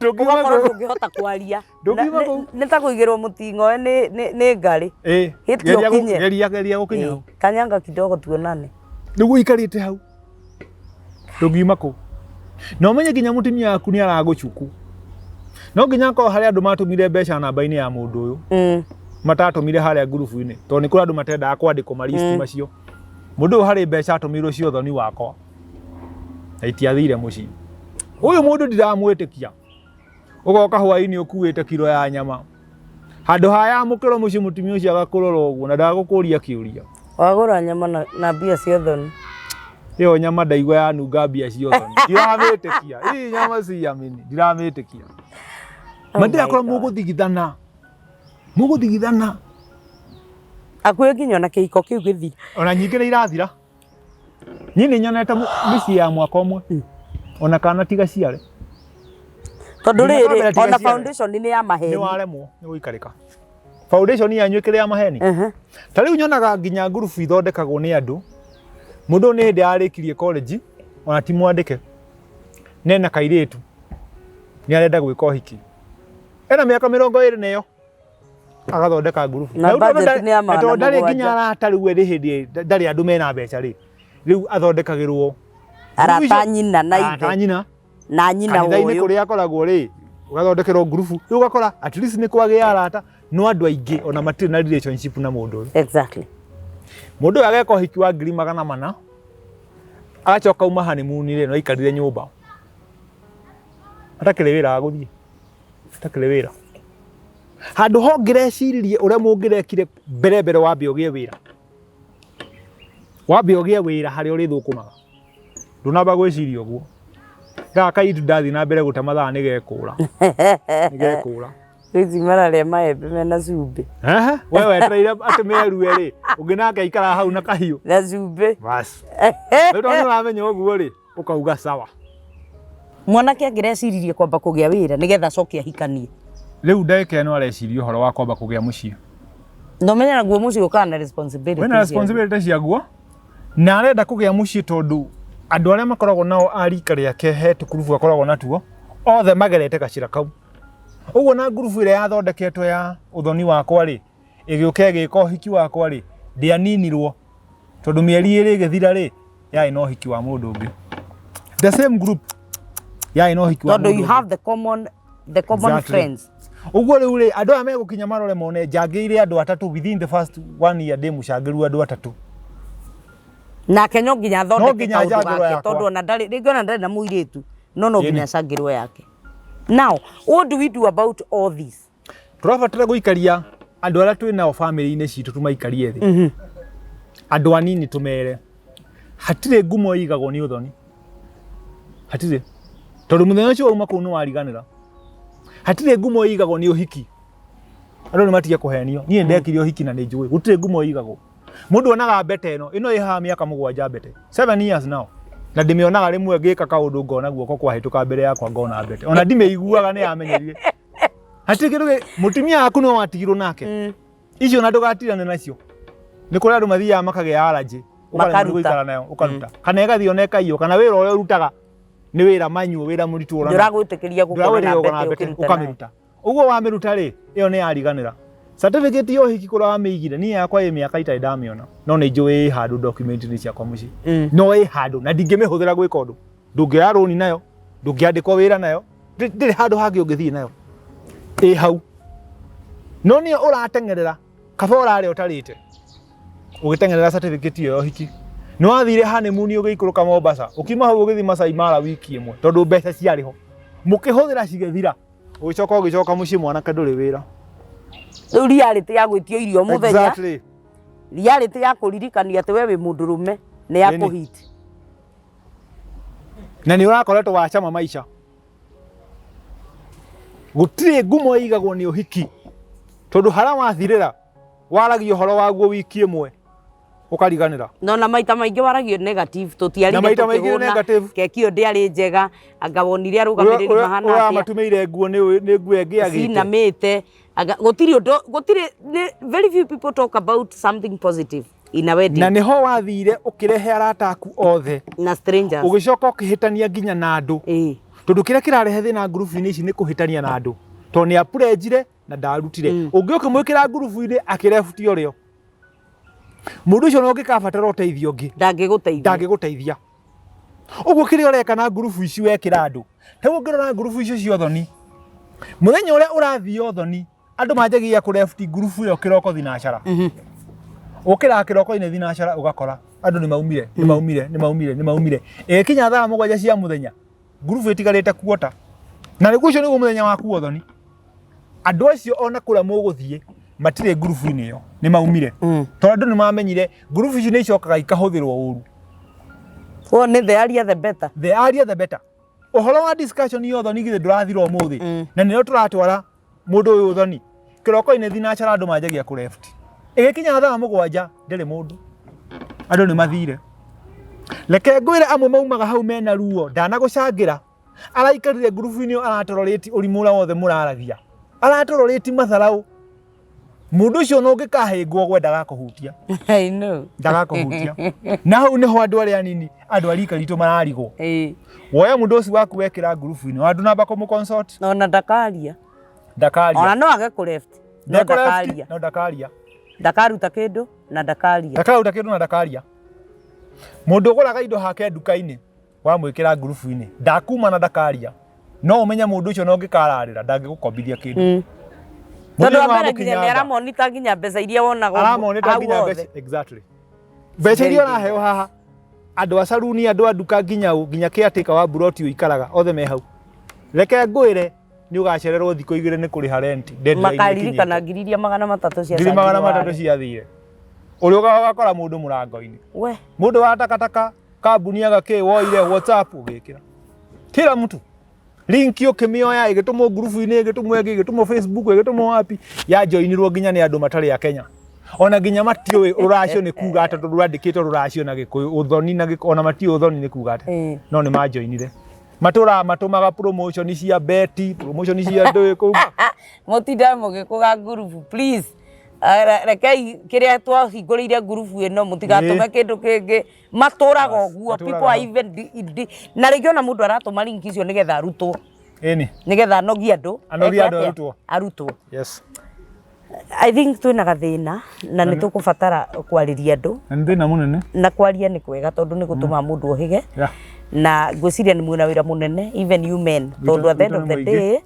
Ndũngiuma Ũgakorwo kũu. ndũngĩhota kwaria. Ndũngiuma Na- kũu. Nĩ ta kũigĩrwo mũting'oe nĩ ngarĩ. Ĩ, Hĩti geria ũkinye. geria geria gũkinya hau. Kanyanga kidogo tuonane. Nĩguo ũikarĩte hau. Ndũngiuma kũu. Na ũmenye nginya mũtumia waku nĩ aragũcuku. No nginya akorwo harĩ andũ matũmire mbeca namba-inĩ ya mũndũ ũyũ. Matatũmire harĩa ngurubu-inĩ. Tondũ nĩ kũrĩ andũ matendaga kwandĩkwo ma list macio. Mũndũ ũyũ harĩ mbeca atũmĩirwo cia ũthoni wakwa. Na itiathire mũciĩ. Ũyũ mũndũ ndiramwĩtĩkia. Ũgoka hwaĩ-inĩ ũkuĩte kiro ya nyama. Handũ ha yamũkĩrwo mũciĩ mũtumia ũcio agakũrora ũguo na ndagũkũria kĩũria. Wagũra nyama na mbia cia ũthoni. Ĩyo nyama ndaigua yanunga mbia cia ũthoni. Ndiramĩtĩkia. Ii nyama ciamini. Ndiramĩtĩkia. Oh Ma ndirakora my God. mũgũthigithana. Mũgũthigithana. Hakuhĩ nginya ona kĩhiko kĩu gĩthire. Ona nyingĩ nĩ irathira. Niĩ nĩ nyonete mĩciĩ ya mwaka ũmwe. Ona kana tiga ciare. Tondũ Nginya rĩrĩ kwambere tiga ona ciare. foundation nĩ ya Nĩ maheni. waremwo nĩ gũikarĩka. Foundation yanyu ĩkĩrĩ ya maheni. Ta rĩu nyonaga nginya ngurubu ithondekagwo nĩ andũ. Mũndũ ũyũ nĩ hĩndĩ arĩkirie college ona ti mwandĩke. Nena kairĩtu. Nĩ arenda gwĩka ũhiki. Ena mĩaka 20 na ĩyo. Agathondeka ngurubu. Na Rĩu tondũ budget nĩ ya na tondũ ndarĩ 700. nginya arata rĩu ĩrĩ hĩndĩ ndarĩ andũ mena mbeca rĩ. Rĩu athondekagĩrwo Arata nyina na arata ithe. nyina. Na nyina Kanitha-inĩ ũyũ. kũrĩa akoragwo rĩ ũgathondekerwo ngurubu rĩu ũgakora at least nĩ kwagĩa arata no andũ aingĩ ona matirĩ na relationship na mũndũ ũyũ. Exactly. Mũndũ ũyũ ageka ũhiki wa 400,000 agacoka uma honeymoon rĩ no aikarire nyũmba atakĩrĩ wĩra wa gũthiĩ atakĩrĩ wĩra handũ ho ngĩreciririe ũrĩa mũngĩrekire mbere mbere wambe ũgĩe wĩra wambe ũgĩe wĩra harĩa ũrĩthũkũmaga ndũnamba gwĩciria ũguo gaka kairĩtu ndathiĩ na mbere gũte mathaa nĩgekũra nĩgekũra. Ici mararĩa maembe mena cumbĩ. Ehe, we wetereire atĩ merue rĩ ũngĩ nake aikara hau na kahiũ Na cumbĩ. bas rĩu tondũ nĩũramenya ũguo rĩ ũkauga sawa. Mwanake angĩreciririe kwamba kũgĩa wĩra nĩgetha acoke ahikanie. Rĩu ndagĩka ĩno areciria ũhoro wa kwamba kũgĩa mũciĩ. Na ũmenye naguo mũciĩ ũkaga na responsibility. Wĩna responsibility ciaguo na arenda kũgĩa mũciĩ tondũ andũ arĩa makoragwo nao a rika rĩake he tũkurubu akoragwo natuo othe magerete gacĩra kau. Ũguo na ngurubu ĩrĩa yathondeketwo ya ũthoni wakwa rĩ ĩgĩũka ĩgĩka ũhiki wakwa rĩ ndĩaninirwo tondũ mĩeri 2 ĩgĩthira rĩ Yarĩ na ũhiki wa mũndũ ũngĩ. The same group yarĩ na ũhiki wa Tondũ mũndũ you ũngĩ. have the common friends. Ũguo rĩu rĩ, andũ aya megũkinya marore mone njangĩire andũ atatũ within the first one year, ndĩ mũcangĩru andũ atatũ. Nake no nginya athondeke Nginya kaũndũ njangĩrwo gake yakwa. tondũ ona ndarĩ rĩngĩ, ona ndarĩ na mũirĩtu, no nginya Ĩni. acangĩrwo yake. Now what do we do about all this? Tũrabatara gũikaria andũ arĩa twĩ nao bamĩrĩ-inĩ citũ, tũmaikarie thĩ, andũ anini, tũmere hatirĩ ngumo ĩigagwo nĩ ũthoni, hatirĩ, tondũ mũthenya ũcio wauma kũu nĩ wariganĩra. Hatirĩ ngumo ĩigagwo nĩ ũhiki. Andũ nĩ matige kũhenio. Niĩ ndekire ũhiki na nĩ njũĩ gũtirĩ ngumo ĩigagwo. Mũndũ onaga mbete ĩno ĩno ĩ haha mĩaka 7, mbete 7 years now, na ndĩmĩonaga rĩmwe ngĩka kaũndũ, ngona guoko kwahĩtũka mbere yakwa, ngona mbete, ona ndimĩiguaga nĩ yamenyerire. Hatirĩ kĩndũ mũtumia waku no watigirwo nake icio, na ndũgatirane nacio. Nĩ kũrĩ andũ mathiaga makagĩa allergy, ũkaremwo nĩ Makaruta. gũikara nayo, ũkaruta, kana ĩgathiĩ ona ĩkaiywo, kana wĩra ũrĩa ũrutaga nĩ wĩra manyuo, wĩra mũritũ ũrona. Ndũragwĩtĩkĩria gũkorwo na Ndũragwĩtĩkĩria gũkorwo na mbete mbete, ũkĩruta nayo. Ũkamĩruta. Ũguo wamĩruta rĩ, ĩyo nĩ yariganĩra. Certificate ya ũhiki kũrĩa wamĩigire, niĩ yakwa ĩ mĩaka itarĩ ndamĩona, no nĩ njũĩ ĩ handũ document-inĩ ciakwa mũciĩ. No ĩ handũ na ndingĩmĩhũthĩra gwĩka ũndũ. Ndũngĩoya rũni nayo, ndũngĩandĩkwo wĩra nayo, ndĩrĩ handũ hangĩ ũngĩthiĩ nayo, ĩ hau. No nĩyo ũrateng'erera, kaba ũrarĩa ũtarĩte ũgĩteng'erera certificate ĩyo ya ũhiki. Nĩ wathire honeymoon, ũgĩikũrũka Mombasa, ũkiuma hau ũgĩthiĩ Masai Mara wiki ĩmwe, tondũ mbeca ciarĩ ho, mũkĩhũthĩra cigĩthira, ũgĩcoka ũgĩcoka mũciĩ, mwanake ndũrĩ wĩra. Rĩu reality ya gwĩtio irio mũthenya, reality ya kũririkania atĩ we wĩ mũndũrũme nĩ ya Ĩni. kũhit. Na nĩ ũrakoretwo wacama maica. Gũtirĩ ngumo ĩigagwo nĩ ũhiki, tondũ harĩa wathirĩra waragia ũhoro waguo wiki ĩmwe ũkariganĩra. No na maita maingĩ waragio negative. Tũtiarire Na maita maingĩ tũkĩhũna, negative. Keki ĩyo ndĩarĩ njega, anga wonire arũgamĩrĩri mahana Ũrĩa atĩa, matumĩire nguo nĩ nguo ĩngĩ agĩte. Cinamĩte anga gũtirĩ ũndũ, gũtirĩ very few people talk about something positive in a wedding. Na nĩho wathire ũkĩrehe arata aku othe, na strangers. Ũgĩcoka ũkĩhĩtania nginya na andũ, tondũ kĩrĩa kĩrarehe thĩna ngurubu-inĩ ici nĩ kũhĩtania na andũ, tondũ nĩ apurejire na ndarutire. Ũngĩ ũkĩmwĩkĩra ngurubu-inĩ akĩrebutia ũrĩo mũndũ ũcio, no ũngĩkabatara ũteithio ũngĩ, ndangĩgũteithia. Ndangĩgũteithia. Ũguo kĩrĩa ũreka na ngurubu ici wekĩra andũ, rĩu ũngĩrora ngurubu icio cia ũthoni, mũthenya ũrĩa ũrathiĩ ũthoni, andũ manjagia kũrebuti ngurubu ĩyo kĩroko thinacara. Ũkĩraga kĩroko-inĩ thinacara, ũgakora andũ nĩ maumire, nĩ maumire, nĩ maumire, nĩ maumire. Ĩgĩkinya thaa 7 cia mũthenya, ngurubu ĩtigarĩte kuota, na nĩguo ũcio nĩguo mũthenya waku wa ũthoni. Andũ acio ona kũrĩa mũgũthiĩ matirĩ ngurubu-inĩ ĩyo, nĩ maumire, tondũ andũ nĩ mamenyire ngurubu ici nĩ icokaga ikahũthĩrwo ũru. Ũyũ nĩ the earlier the better. The earlier the better. Ũhoro wa discussion ya ũthoni githĩ ndũrathira ũmũthĩ, na nĩyo tũratwara mũndũ ũyũ ũthoni kĩroko-inĩ thinacara, andũ manjagia kũ left. Ĩgĩkinya thaa 7 ndĩrĩ mũndũ, andũ nĩ mathire. Reke ngwĩre, amwe maumaga hau mena ruo. Ndanagũcangĩra, araikarire ngurubu-inĩ ĩyo, aratororĩti ũrimũ ũrĩa wothe mũraragia, aratororĩti matharaũ. Mũndũ ũcio no ũngĩkahĩngwo gwe, ndagakũhutia. I know. Ndagakũhutia. Na hau nĩho andũ arĩa anini, andũ a rika ritũ mararigwo. Woya mũndũ ũcio waku wekĩra ngurubu-inĩ, wandũ namba kũmũ consult. Ona ndakaria. Ndakaria. Ona no age kũ left no Ndekũ left, ndakaria. No ndakaria. Ndakaruta kĩndũ na ndakaria. Ndakaruta kĩndũ na ndakaria. Mũndũ ũgũraga indo hake nduka-inĩ, wamwĩkĩra ngurubu-inĩ, ndakuma na ndakaria, no ũmenye mũndũ ũcio no ũngĩkararĩra ndangĩgũkombithia kĩndũ. Tondũ Mũthenya wa mbere nginya nĩ wamũkinyanga. aramonita nginya mbeca iria wonaga Aramonita hau nginya hothe. mbeca, exactly, mbeca iria ũraheo haha, andũ a caruni, andũ a nduka, nginya ũ, nginya caretaker wa buroti ũikaraga, othe me hau. Reke ngwĩre, nĩ ũgacererwo thikũ 2 nĩ kũrĩha rent, deadline Makaririkana ĩkinyĩte. 300,000 cia 300,000 warĩ. Ciathire ũrĩa ũgakora mũndũ mũrango-inĩ, We. Mũndũ wa takataka kambuni agakĩ woire WhatsApp ũgĩkĩra kila mtu link, ũkĩmĩoya ĩgĩtũmwo ngurubu-inĩ, ĩgĩtũmwo ĩngĩ, ĩgĩtũmwo Facebook, ĩgĩtũmwo wapi, yajoinirwo nginya nĩ andũ matarĩ a Kenya, ona nginya matiũĩ rũracio nĩ kuga atĩa, tondũ rwandĩkĩtwo rũracio na Gĩkũyũ, ũthoni na Gĩkũyũ, ona matiũĩ ũthoni nĩ kuga atĩa. No nĩ majoinire, matũraga matũmaga promotion cia beti, promotion cia ndũĩ kũu. Mũtinda mũgĩkũga ngurubu, please. Rekei kĩrĩa twahingũrĩire ngurubu ĩno, mũtigatũme kĩndũ kĩngĩ. Matũraga ũguo. Matũraga People are hau. even na rĩngĩ ona mũndũ aratũma link icio nĩgetha arutwo, Ĩni. Nĩgetha anogie andũ. Anogie Eke andũ atĩa? arutwo. Arutwo. Yes. I think twĩna gathĩna na nĩ tũkũbatara kwarĩria andũ. Na nĩ thĩna mũnene. Na kwaria nĩ kwega tondũ nĩ gũtũmaga mũndũ ohĩge. Na ngwĩciria nĩ mwĩna wĩra mũnene, even you men, tondũ at the end of the day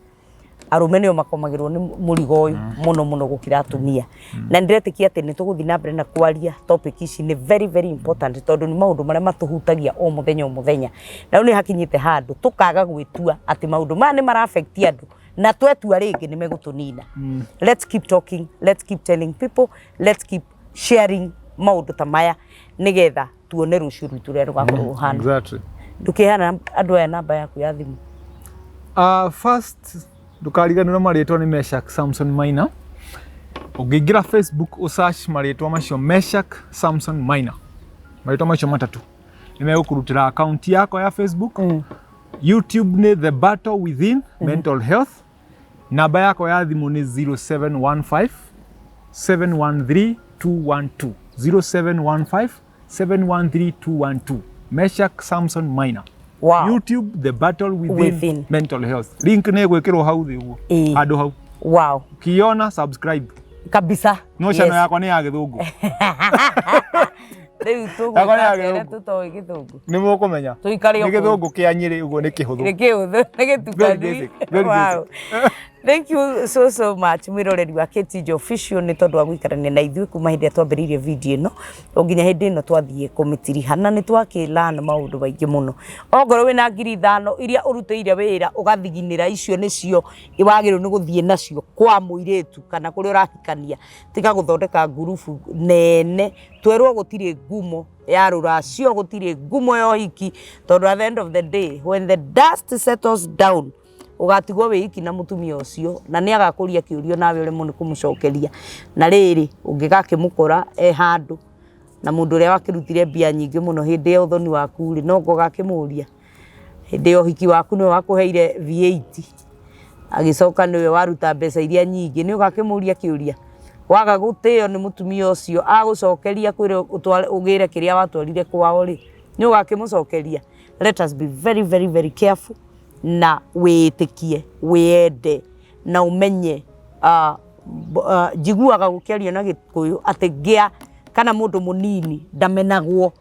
arũme nĩo makomagĩrwo nĩ mũrigo ũyũ mũno mũno gũkĩra atumia. Na nĩ ndĩretĩkia atĩ nĩ tũgũthiĩ na mbere na kwaria topic ici, nĩ very very important, tondũ nĩ maũndũ marĩa matũhutagia o mũthenya o mũthenya. Na rĩu nĩ hakinyĩte handũ tũkaga gwĩtua atĩ maũndũ maya nĩ mara affect andũ, na twetua rĩngĩ nĩ megũtũnina. Let's keep talking, let's keep telling people, let's keep sharing maũndũ ta maya nĩgetha tuone rũciũ rwitũ ũrĩa rũgakorwo rũhana. Ndũkĩheana andũ aya namba yaku ya thimũ. First ndũkariganĩrwo marĩtwa nĩ Meshack Samson Maina. Ũngĩingĩra Facebook ũsearch marĩtwa macio Meshack Samson Maina, marĩtwa macio matatũ nĩ megũkũrutĩra account yakwa ya Facebook. YouTube nĩ The Battle Within Mental Health. Namba yakwa ya thimũ nĩ 0715 713 212, 0715 713 212, Meshack Samson Maina. YouTube The Battle Within, Within. Mental Health. Link nĩ ĩgwĩkĩrwo hau thĩ ũguo. Handũ hau. Ukiona subscribe. Kabisa. No channel yakwa nĩ ya Gĩthũngũ. Rĩu Yakwa nĩ ya tũgwĩka atĩa Gĩthũngũ. tũtoĩ Gĩthũngũ? Nĩ mũkũmenya. Tũikare Nĩ o kũu. Gĩthũngũ kĩa Nyĩrĩ ũguo nĩ kĩhũthũ. Nĩ kĩhũthũ, nĩ gĩtukanu. Very basic, very Wow. Thank you so so much mwĩroreri wa Kate Official nĩ tondũ wa gũikarania na ithuĩ kuma hĩndĩ ĩrĩa twambĩrĩirie video ĩno o nginya hĩndĩ ĩno twathiĩ kũmĩtiriha, na nĩ twakĩ-learn maũndũ maingĩ mũno. Ongorwo wĩna 5,000 iria ũrutĩire wĩra ũgathiginĩra, icio nĩcio wagĩrĩirwo nĩ gũthiĩ nacio kwa mũirĩtu kana kũrĩa ũrahikania. Tiga gũthondeka ngurubu nene, twerwo gũtirĩ ngumo ya rũracio, gũtirĩ ngumo ya ũhiki, tondũ at the end of the day when the dust settles down ũgatigwo wĩ iki na mũtumia ũcio, na nĩ agakũria kĩũrio nawe ũremwo nĩ kũmũcokeria. Na rĩrĩ ũngĩgakĩmũkora e handũ na mũndũ ũrĩa wakĩrutire mbia nyingĩ mũno hĩndĩ ya ũthoni waku rĩ, no ngo ũgakĩmũria hĩndĩ ya ũhiki waku nĩwe wakũheire V8, agĩcoka nĩwe waruta mbeca iria nyingĩ, nĩ ũgakĩmũria kĩũria. Waga gũtĩo nĩ mũtumia ũcio agũcokeria kwĩre ũgĩre kĩrĩa watwarire kwao rĩ, nĩ ũgakĩmũcokeria. Let us be very very very careful na wĩĩtĩkie, wĩende na ũmenye. Njiguaga gũkĩario na Gĩkũyũ atĩ ngĩa kana mũndũ mũnini ndamenagwo.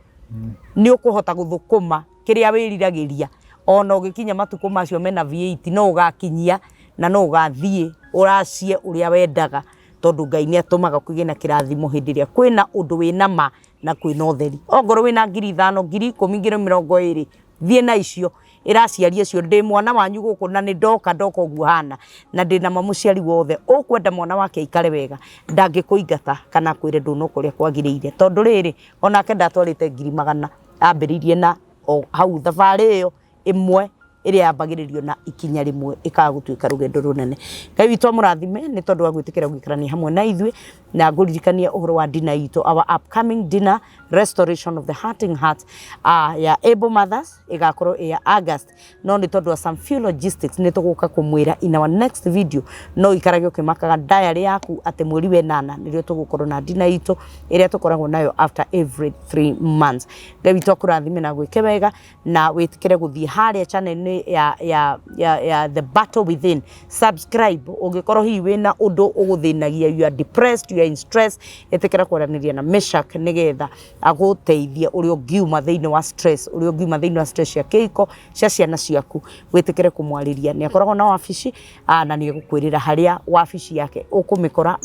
Nĩ ũkũhota gũthũkũma kĩrĩa wĩriragĩria, ona ũgĩkinya matukũ macio mena V8 no ũgakinyia na no ũgathiĩ ũracie ũrĩa wendaga, tondũ Ngai nĩ atũmaga kũgĩe na kĩrathimo hĩndĩ ĩrĩa kwĩna ũndũ wĩna ma na kwĩna ũtheri. Ongorwo wĩna 5,000, 10,000, 20,000, thiĩ na icio ĩraciari acio ndĩ mwana wanyu gũkũ, na nĩ ndoka ndoka ũguo hana, na ndĩna ma mũciari wothe ũkwenda mwana wake aikare wega ndangĩkũingata kana akwĩre ndũnoka ũrĩa kwagĩrĩire, tondũ rĩrĩ onake ndatwarĩte 100,000, ambĩrĩirie na o hau thabarĩ ĩyo ĩmwe ĩrĩa yambagĩrĩrio na ikinya rĩmwe ĩkaga gũtuĩka rũgendo rũnene. Ngai witũ amũrathime nĩ tondũ wa gwĩtĩkĩra gũikarania hamwe na ithuĩ, na ngũririkania ũhoro wa dinner itũ, our upcoming dinner, Restoration of the Hurting Heart, ya Able Mothers, ĩgakorwo ĩ ya August, no nĩ tondũ wa some few logistics nĩ tũgũka kũmwĩra in our next video. No ikarage ũkĩmakaga diary yaku atĩ mweri wa ĩnana nĩrĩo tũgũkorwo na dinner itũ ĩrĩa tũkoragwo nayo after every 3 months. Ngai witũ akũrathime na gwĩke wega, na wĩtĩkĩre gũthiĩ harĩa channel-inĩ ya The Battle Within. Subscribe ũngĩkorwo hihi wĩna ũndũ ũgũthĩnagia, you are depressed, you are in stress, ĩtĩkĩra kwaranĩria na Meshack nĩgetha agũteithie ũrĩa ũngiuma thĩinĩ wa stress, ũrĩa ũngiuma thĩinĩ wa stress cia kĩhiko, cia ciana ciaku. Wĩtĩkĩre kũmwarĩria, nĩ akoragwo na wabici, na nĩ egũkwĩrĩra harĩa wabici yake ũkũmĩkora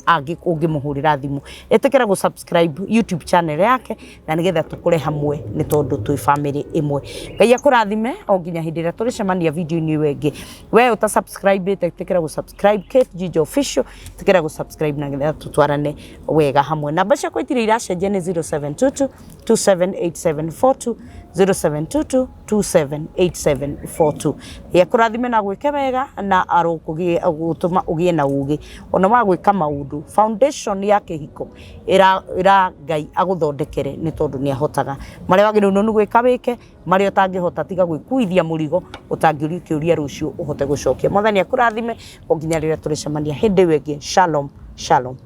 ũngĩmũhũrĩra thimũ. Ĩtĩkĩra gũ subscribe YouTube channel yake na nĩgetha tũkũre hamwe, nĩ tondũ twĩ family ĩmwe. Ngai akũrathime o nginya hĩndĩ ĩrĩa tũrĩcemania video-inĩ ĩyo ĩngĩ. We ũta subscribe ĩte, ĩtĩkĩra gũ subscribe Kate Njijo Official, ĩtĩkĩra gũ subscribe na nĩgetha tũtwarane wega hamwe. Namba ciakwa itirĩ iracenjia, nĩ 0722 278742, 0722 278742. Ngai akũrathime na gwĩke wega na arokũgĩtũma ũgĩe na ũgĩ ona wa gwĩka maũndũ. Foundation ya kĩhiko ĩra Ngai agũthondekere, nĩ tondũ nĩ ahotaga. Marĩa wagĩrĩirwo nĩ gwĩka wĩke, marĩa ũtangĩhota tiga gwĩkuithia mũrigo ũtangĩũrio kĩũria rũciũ ũhote gũcokia. Mwathani akũrathime o nginya rĩrĩa tũrĩcemania hĩndĩ ĩyo ĩngĩ. Shalom, shalom.